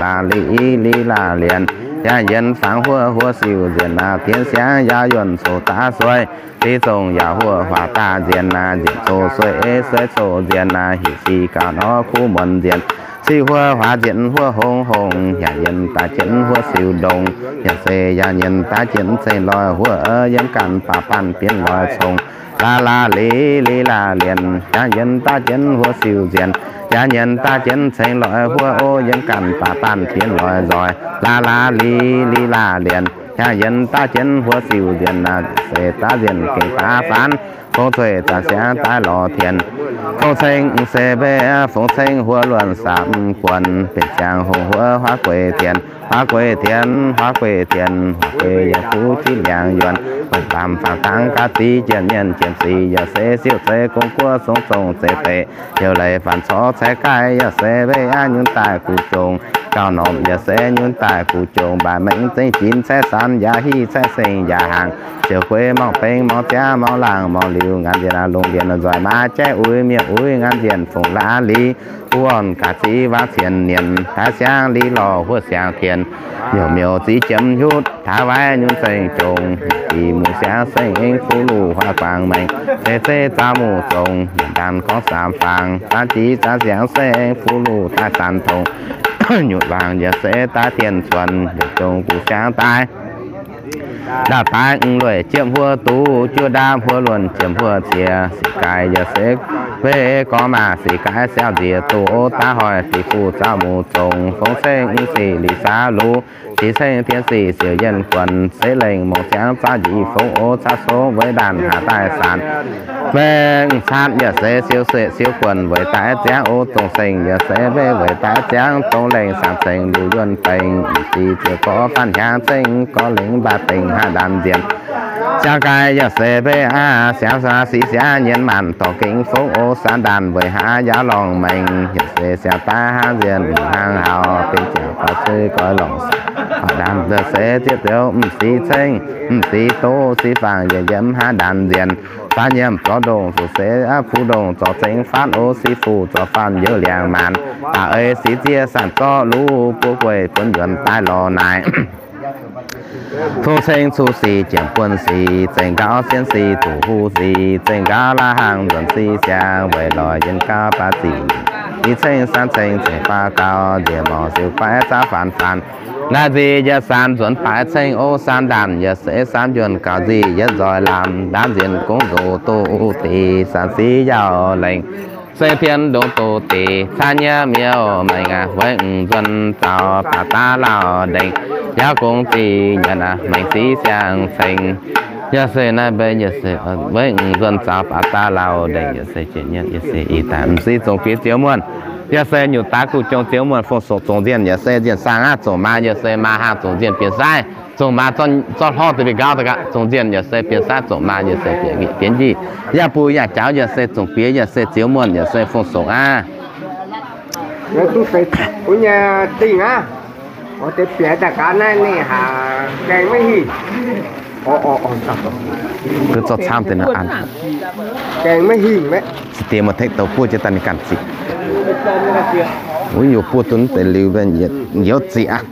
Laav laah liz, liz laah lienc, yaac yienh fangx huov, huov siou nzienh. Naaiv dienv siangx yaac yuonh coc daav sueih, div zongh yaac huov huaax daaih nzienh. Naaiv nzienh coc sueih, sueih coc nzienh. Naaiv hieh si gauh nor kuv muonz nzienh. Sic huov huaax nzienh huov hongx hongx, yaac yienh daaih jienv huov siou ndongx. Yaac se yaac yienh daaih jienv ceng loih huov, yiem ganh baac baanh bienx loih congx. Laav laah liz, liz laah lienc, yaac yienh daaih jienv huov siou nzienh. Yaac yienh daaih jienv ceng loih huov, o yiem ganh baac baanh bienx loih nzoih. Laav laah liz, liz laah lienc, yaac yienh daaih jienv huov siou nzienh. Naaiv se daaih nzienh gengh daaih faanv, fongx zueih zanc siangx daaih lorz tien. Fongx ceng se mbeix, fongx ceng huov luonx saamv guonx, benx ziangh hongx huov huaav gueix tien. Huaav gueix tien, huaav gueix tien, huaav gueix yaac fuqv jiv liangx yuonx. Gueix baamh fangx dangv gaav ziv jien mienh jiem sic, yaac se siouv zeiv gong guoqv zong zong zeiv deic. Heuc leiz faanx corc ceix gaaih, yaac se mbeix aqv nyunc daaih guv jong. Gauh norm yaac se nyunc daaih guv jong, mbaih mengh zengv jinx caeqv sanx yaac hiv caeqv sengx yaac hnaangx. Ziouc gueix morngh beng morngh ziangv morngh laangh morngh liuz, ngaanc nzienh longx nzienh nzoih maa jaiv uix mienh uix ngaanc nzienh fongx laav liz. Buv orn gaax ziv waav cien nienc, taaix siangv liz lorh huov siangx tien. Miuc miuc ziv jiem hiuv taaix waaiv nyunc zengv jong, dih muc siangv sengx fuqv luh huaav guangc mengh. Zeiv zeiv zaux muc zongx, mienh ndaanh gorngv saam fangx, zaanv jiv zaanv siangv sengx fuqv luh daaih zaanv tongx. Nyutc waangc yaac se daaih tien cuonx, yaac jong guv siangv daaih. Ndaauv daaih mv lueic jiepv huov duqv, juov ndaamv huov luonx jiepv huov cie, sic gaaix yaac se Mv gorngv maaih sic gaaiv siauv nziex duqv daav hoic, deic-bung zaux muc zongc fongx ceng mv sic lic saax luv, sic ceng tien sic siouc yienh guonc, seix lengh mongc ziangv zaav njiec fongx oc, caqv songv weic ndaanh haaix daaih saanc. Mengh catv yaac se siou sueih siou guonc weic daaih ziangv oc, zongc sengh yaac se weic weic daaih ziangv, dongh lengh saanc ceng liuz yuonh bengx, m'ziex ziouc gorx faanv hnyangx ceng gorx lengx mbaah dengx haaix ndaamv nzienh. Siangx gaaiv yaac se mbeih aav, siangx sic siangx nyienz maanc dorh gengh fongx oc, saanv ndaanh weic haaix yaac lorngh mengh, yaac se siangx daaih hnangv nzienh hnaangx hauh, benx ziangx faaux cui goix lorngh saanc. Faaux ndaamv se zieqv ziouc m'ziex ceng, m'ziex doz sic fangx yaac yiem haaix ndaamv nzienh. Faanv nyiemc zorqv ndongh zuqc se aqv, kuv ndongh zorqv ceng faanv oc, sic fuqv zorqv faanv youz liangx maanc. Baac ei sic zieqv saanc zorqv luv buov gueiv buonv yuonx daaih lorz naaic. Fongx ceng cuqv sic jiemx buonv sic, zengc gauh sien sic duqv huv sic, zengc gauh la'hangx nzuonx sic siangx, weic lorz yienh gauh baav zic. Sic ceng saanv ceng zengc baav gauh nziex morc siouc baeqv zaav faanv faanv. Naaiv nziex yietc saanv nzuonx baaix ceng oc, saanv ndaanh yaac se saanv yuonh gauh nziex yietc nzoih lamh, ndaamv nzienh gong nzox doqc deix, saanv sic yaac lengh seng pien ndongx doqc deix, caav nyiev miouv mengh aac, weic nzuonx zaux baac daav lauh ndengc, yaac gong zic nyanc aac, mengh sic siang ceng. Yaac se naaiv mbeih yaac se weic nzuonx zaux baac daav lauh ndengc, yaac se jiex nyietv, yaac se ih daaih m'sieqv zongc bieqc zioux muonh. Yaac se nyutc daaih guv jong zioux muonh fong-soqc zongc nzienh, yaac se nzienh saang aqv, zongc maa yaac se maa haang zongc nzienh bienx sai, zongc maa zorqv hlorv deix bieqc nqaauv daaih gaax, zongc nzienh yaac se bienx sai, zongc maa yaac se bienx njic. Yaac buix yaac jaux yaac se zongc bieqc yaac se zioux muonh yaac se fong-soqc aqv. Wuov nyei dingh aqv, oix deix bieqc daaih gaax naaiv ninh haic, gaengh maiv hingh. Zorqv camv deix naaiv an. Gaengh maiv hingh. Se diex muonh-tekv douz buov jienv daaih ninh ganh ziqc. Wuov yaac buov duqv deix liuz, yietv ziqc aqv.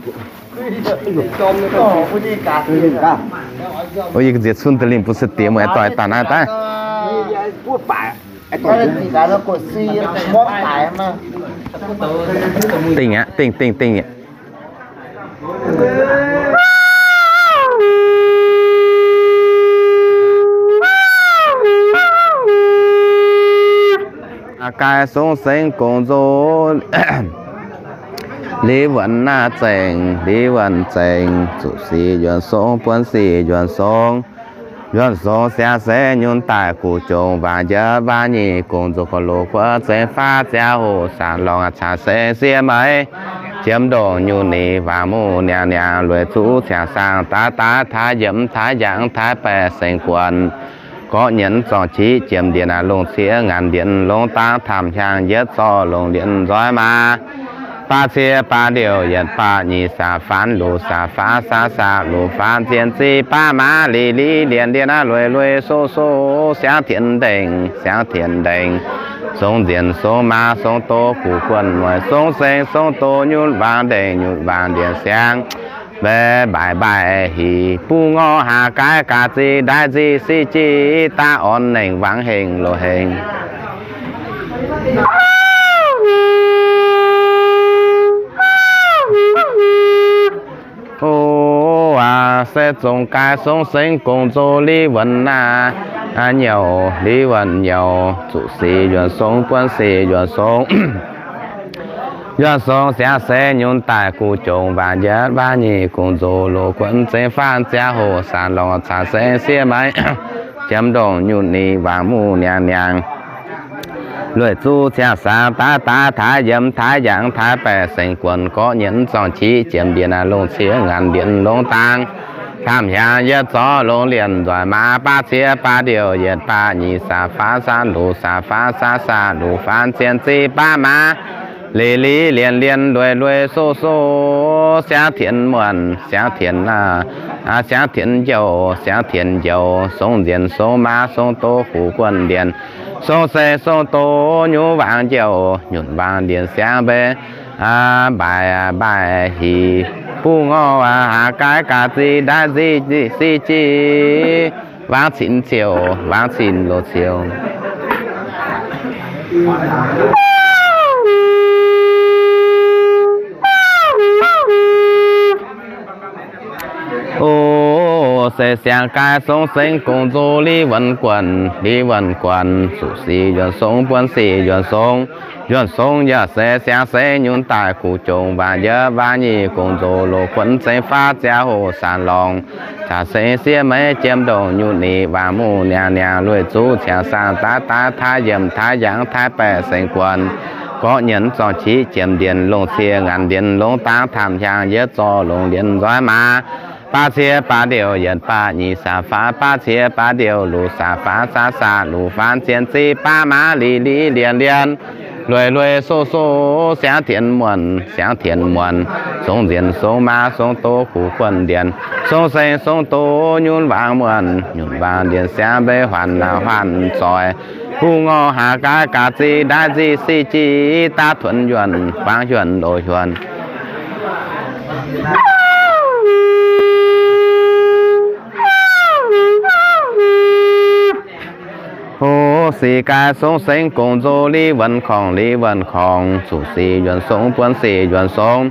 Yie nziex cunv deix linh bun se diex muonh aengx doix daaih naaiv daaih. Dingh aqv, dingh, dingh, dingh aqv. Gaaix song sengx gong nzox, liv wuonc naaiv zengc, liv wuonc zengc, zuqc sic yuonc song, buonv sic yuonc song. Yuonc song siangx se nyunc daaih guv jongc, waangc njiec waangc nyic gong nzox, gorx loz guoqv zengx faanv ziangh hoc, saanc lorngh caax sengx siev meix, jiem ndongh nyunh nyic, waangc muv niangx niangx, lueic zuqv ciangx saang, daaix daaix taaix yiemx taaix yangh taaix baeqc sengx guonc, gorqv nyienz zorngh qiv jiem ndienh, longc ciev ngaanc ndienh, longc dangx tamh hiaangx yietv zorqv longc ndienh nzoih maa, baav ciev baav ndiouh yietc baav nyic, saah faanv luc saah faanv saah saah luc faanv zien zic baav maa, lic lic lienh lienh aav, lueic lueic soqv soqv siangx tienx ndengc, siangx tienx ndengc, song nzienh song maa song doz guv guonh mueic, song sengx song doz nyutc waangc ndengc nyutc waangc ndienh siangx, mbaeqc mbaaic mbaaic hic buv ngorc haac gaaiv gaax zic ndaix zic sic jic daav orn nengc waangc hengx loz hengx. O aac, se zongc gaaix song sengx gong nzox liv wuonc naaiv nyouc, liv wuonc nyouc, zuqc sic yuonc song, buonv sic yuonc song. Yuonc song siangx se nyunc daaih guv jongc, waanc yietv waanc nyic gong nzox, loz guonv zengx faanv ziangh hoc, saanc lorngh caax sengx siev maiv, jiem ndongh nyunh nyic, waangc muv niangx niangx, lueic zuqv ciangv saang daav daav taaix yiem taaix yangh taaix baeqc sengx guonc gorqv nyienz zorngh qiv jiem ndienh longc ciev ngaanc ndienh longc dangx, tamh hiaangx yietv zorqv longc lienh nzoih maa, baav ciev baav ndiouh yietc baav nyic, saah faanv saanv luc, saah faanv saanv saah luc, faanv zien ziv baav maa, lic lic lienh lienh, lueic lueic soqv soqv, siangv tienx muonh, siangv tienx, siangv tienx njouh, siangv tienx njoux, song nzienh song maa, song doz huc guonh ndienh, song seix song doz nyunc waangc njouh, nyunc waangc ndienh siangv mbenc, mbaaic mbaaic hic buv ngorc, haac gaaiv gaax zic ndaaiv zic sic jic, waangv cin ciouc, waangv cin loz ciouc. O, Seix siang-gaai song sengx gong-nzoh li wuonh guonh, li wuonh guonh, zuqc sic yuonh song buonv sic yuonh song. Yuonh song yaac seix siang seix nyunc daaih guv jongc waac yiev waac nyic gong-nzoh loz-guoqv zengx faatv ziangh hoc saanc lorngx caqv sengx siev meix jiem ndongh nyutc nic waac muqv niangx niangx lueic zuqv ciangx saang daaih daaih taaix yiemc taaix yangh taaix baeqc sengx guonh gorqv nyienz zorng qiex jiem ndienh longc cie ngaanc ndienh longc dangx taamh hiaangx yietv zorqv longc ndienh nzoih maaz baav cie baav ndiouh yietc baav nyic saah faanv baav cie baav ndiouh luc saah faanv saav saah luc faanv zien zic baav maaz li li lienh lienh lueic lueic soh soh siangx tienx muonh siangx tienx muonh song nzienh song maaz song doz guv guonh ndienh song sengx song doz nyunc waangc muonh nyunc waangc ndienh siangx mbeix huaanc laauh huaanc zoih buv ngorc haax gaax gaax zic ndaaiv nzic sic jic daav tuonx yuonh guangv yuonh loz yuonh. Hoz sic gaai song sengx gong-nzoh li wuonh korngh li wuonh korngh, zuqc sic yuonh song buonv sic yuonh song.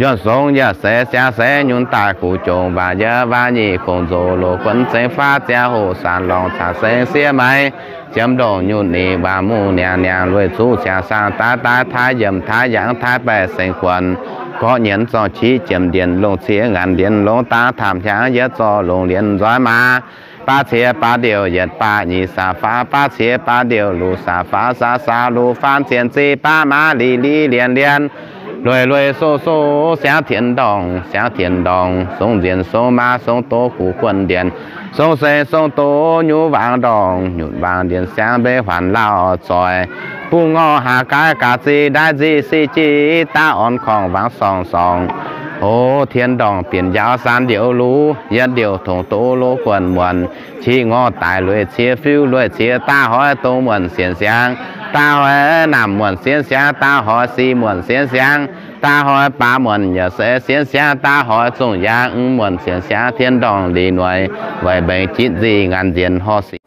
Yuonh song yaac seix siang seix nyunc daaih guv jongc waac yiev waac nyic gong-nzoh loz-guoqv zengx faatv ziangh hoc saanc lorngx caqv sengx siev meix jiem ndongh nyutc nic waac muqv niangx niangx lueic zuqv ciangx saang daaih daaih taaix yiemc taaix yangh taaix baeqc sengx guonh gorqv nyienz zorng qiex jiem ndienh longc cie ngaanc ndienh longc dangx taamh hiaangx yietv zorqv longc ndienh nzoih maaz baav cie baav ndiouh yietc baav nyic saah faanv baav cie baav ndiouh luc saah faanv saav saah luc faanv zien zic baav maaz li li lienh lienh lueic lueic soh soh siangx tienx ndorngh siangx tienx ndorngh song nzienh song maaz song doz guv guonh ndienh song sengx song doz nyunc waangc ndorngh nyunc waangc ndienh siangx mbeix huaanc laauh zoih buv ngorc haax gaax gaax zic ndaaiv nzic sic jic daav orn korngh waangc sorngh sorngh hoz tienx ndorngh bienh njaaux saanv ndiouh luc yietv ndiouh tongx doz loz guonh muonc qiex ngorc daic lueic cie fiuv lueic cie daav hoiz dongh muonc sienx siangx daav hoiz naamh muonc sienx siangx daav hoiz sic muonc sienx siangx daav hoiz baav muonc yaac se sienx siangx daav hoiz zongh yaangh muonc sienx siangx tienx ndorngh lic noic weic mbengx jitv nzic ngaanc nzienh horh sic.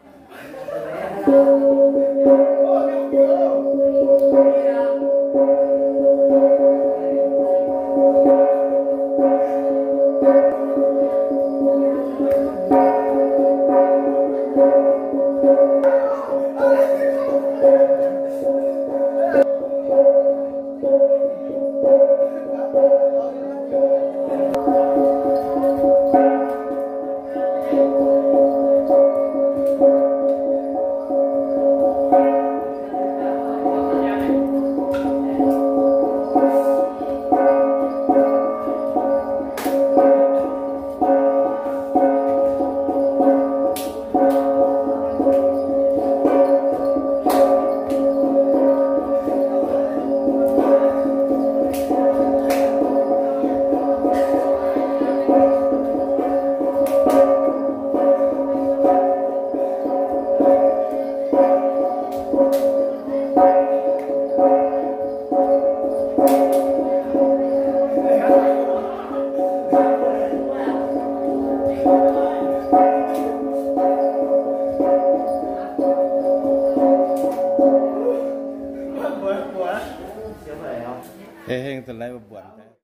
Heng, heng, da'leiz mbuonc.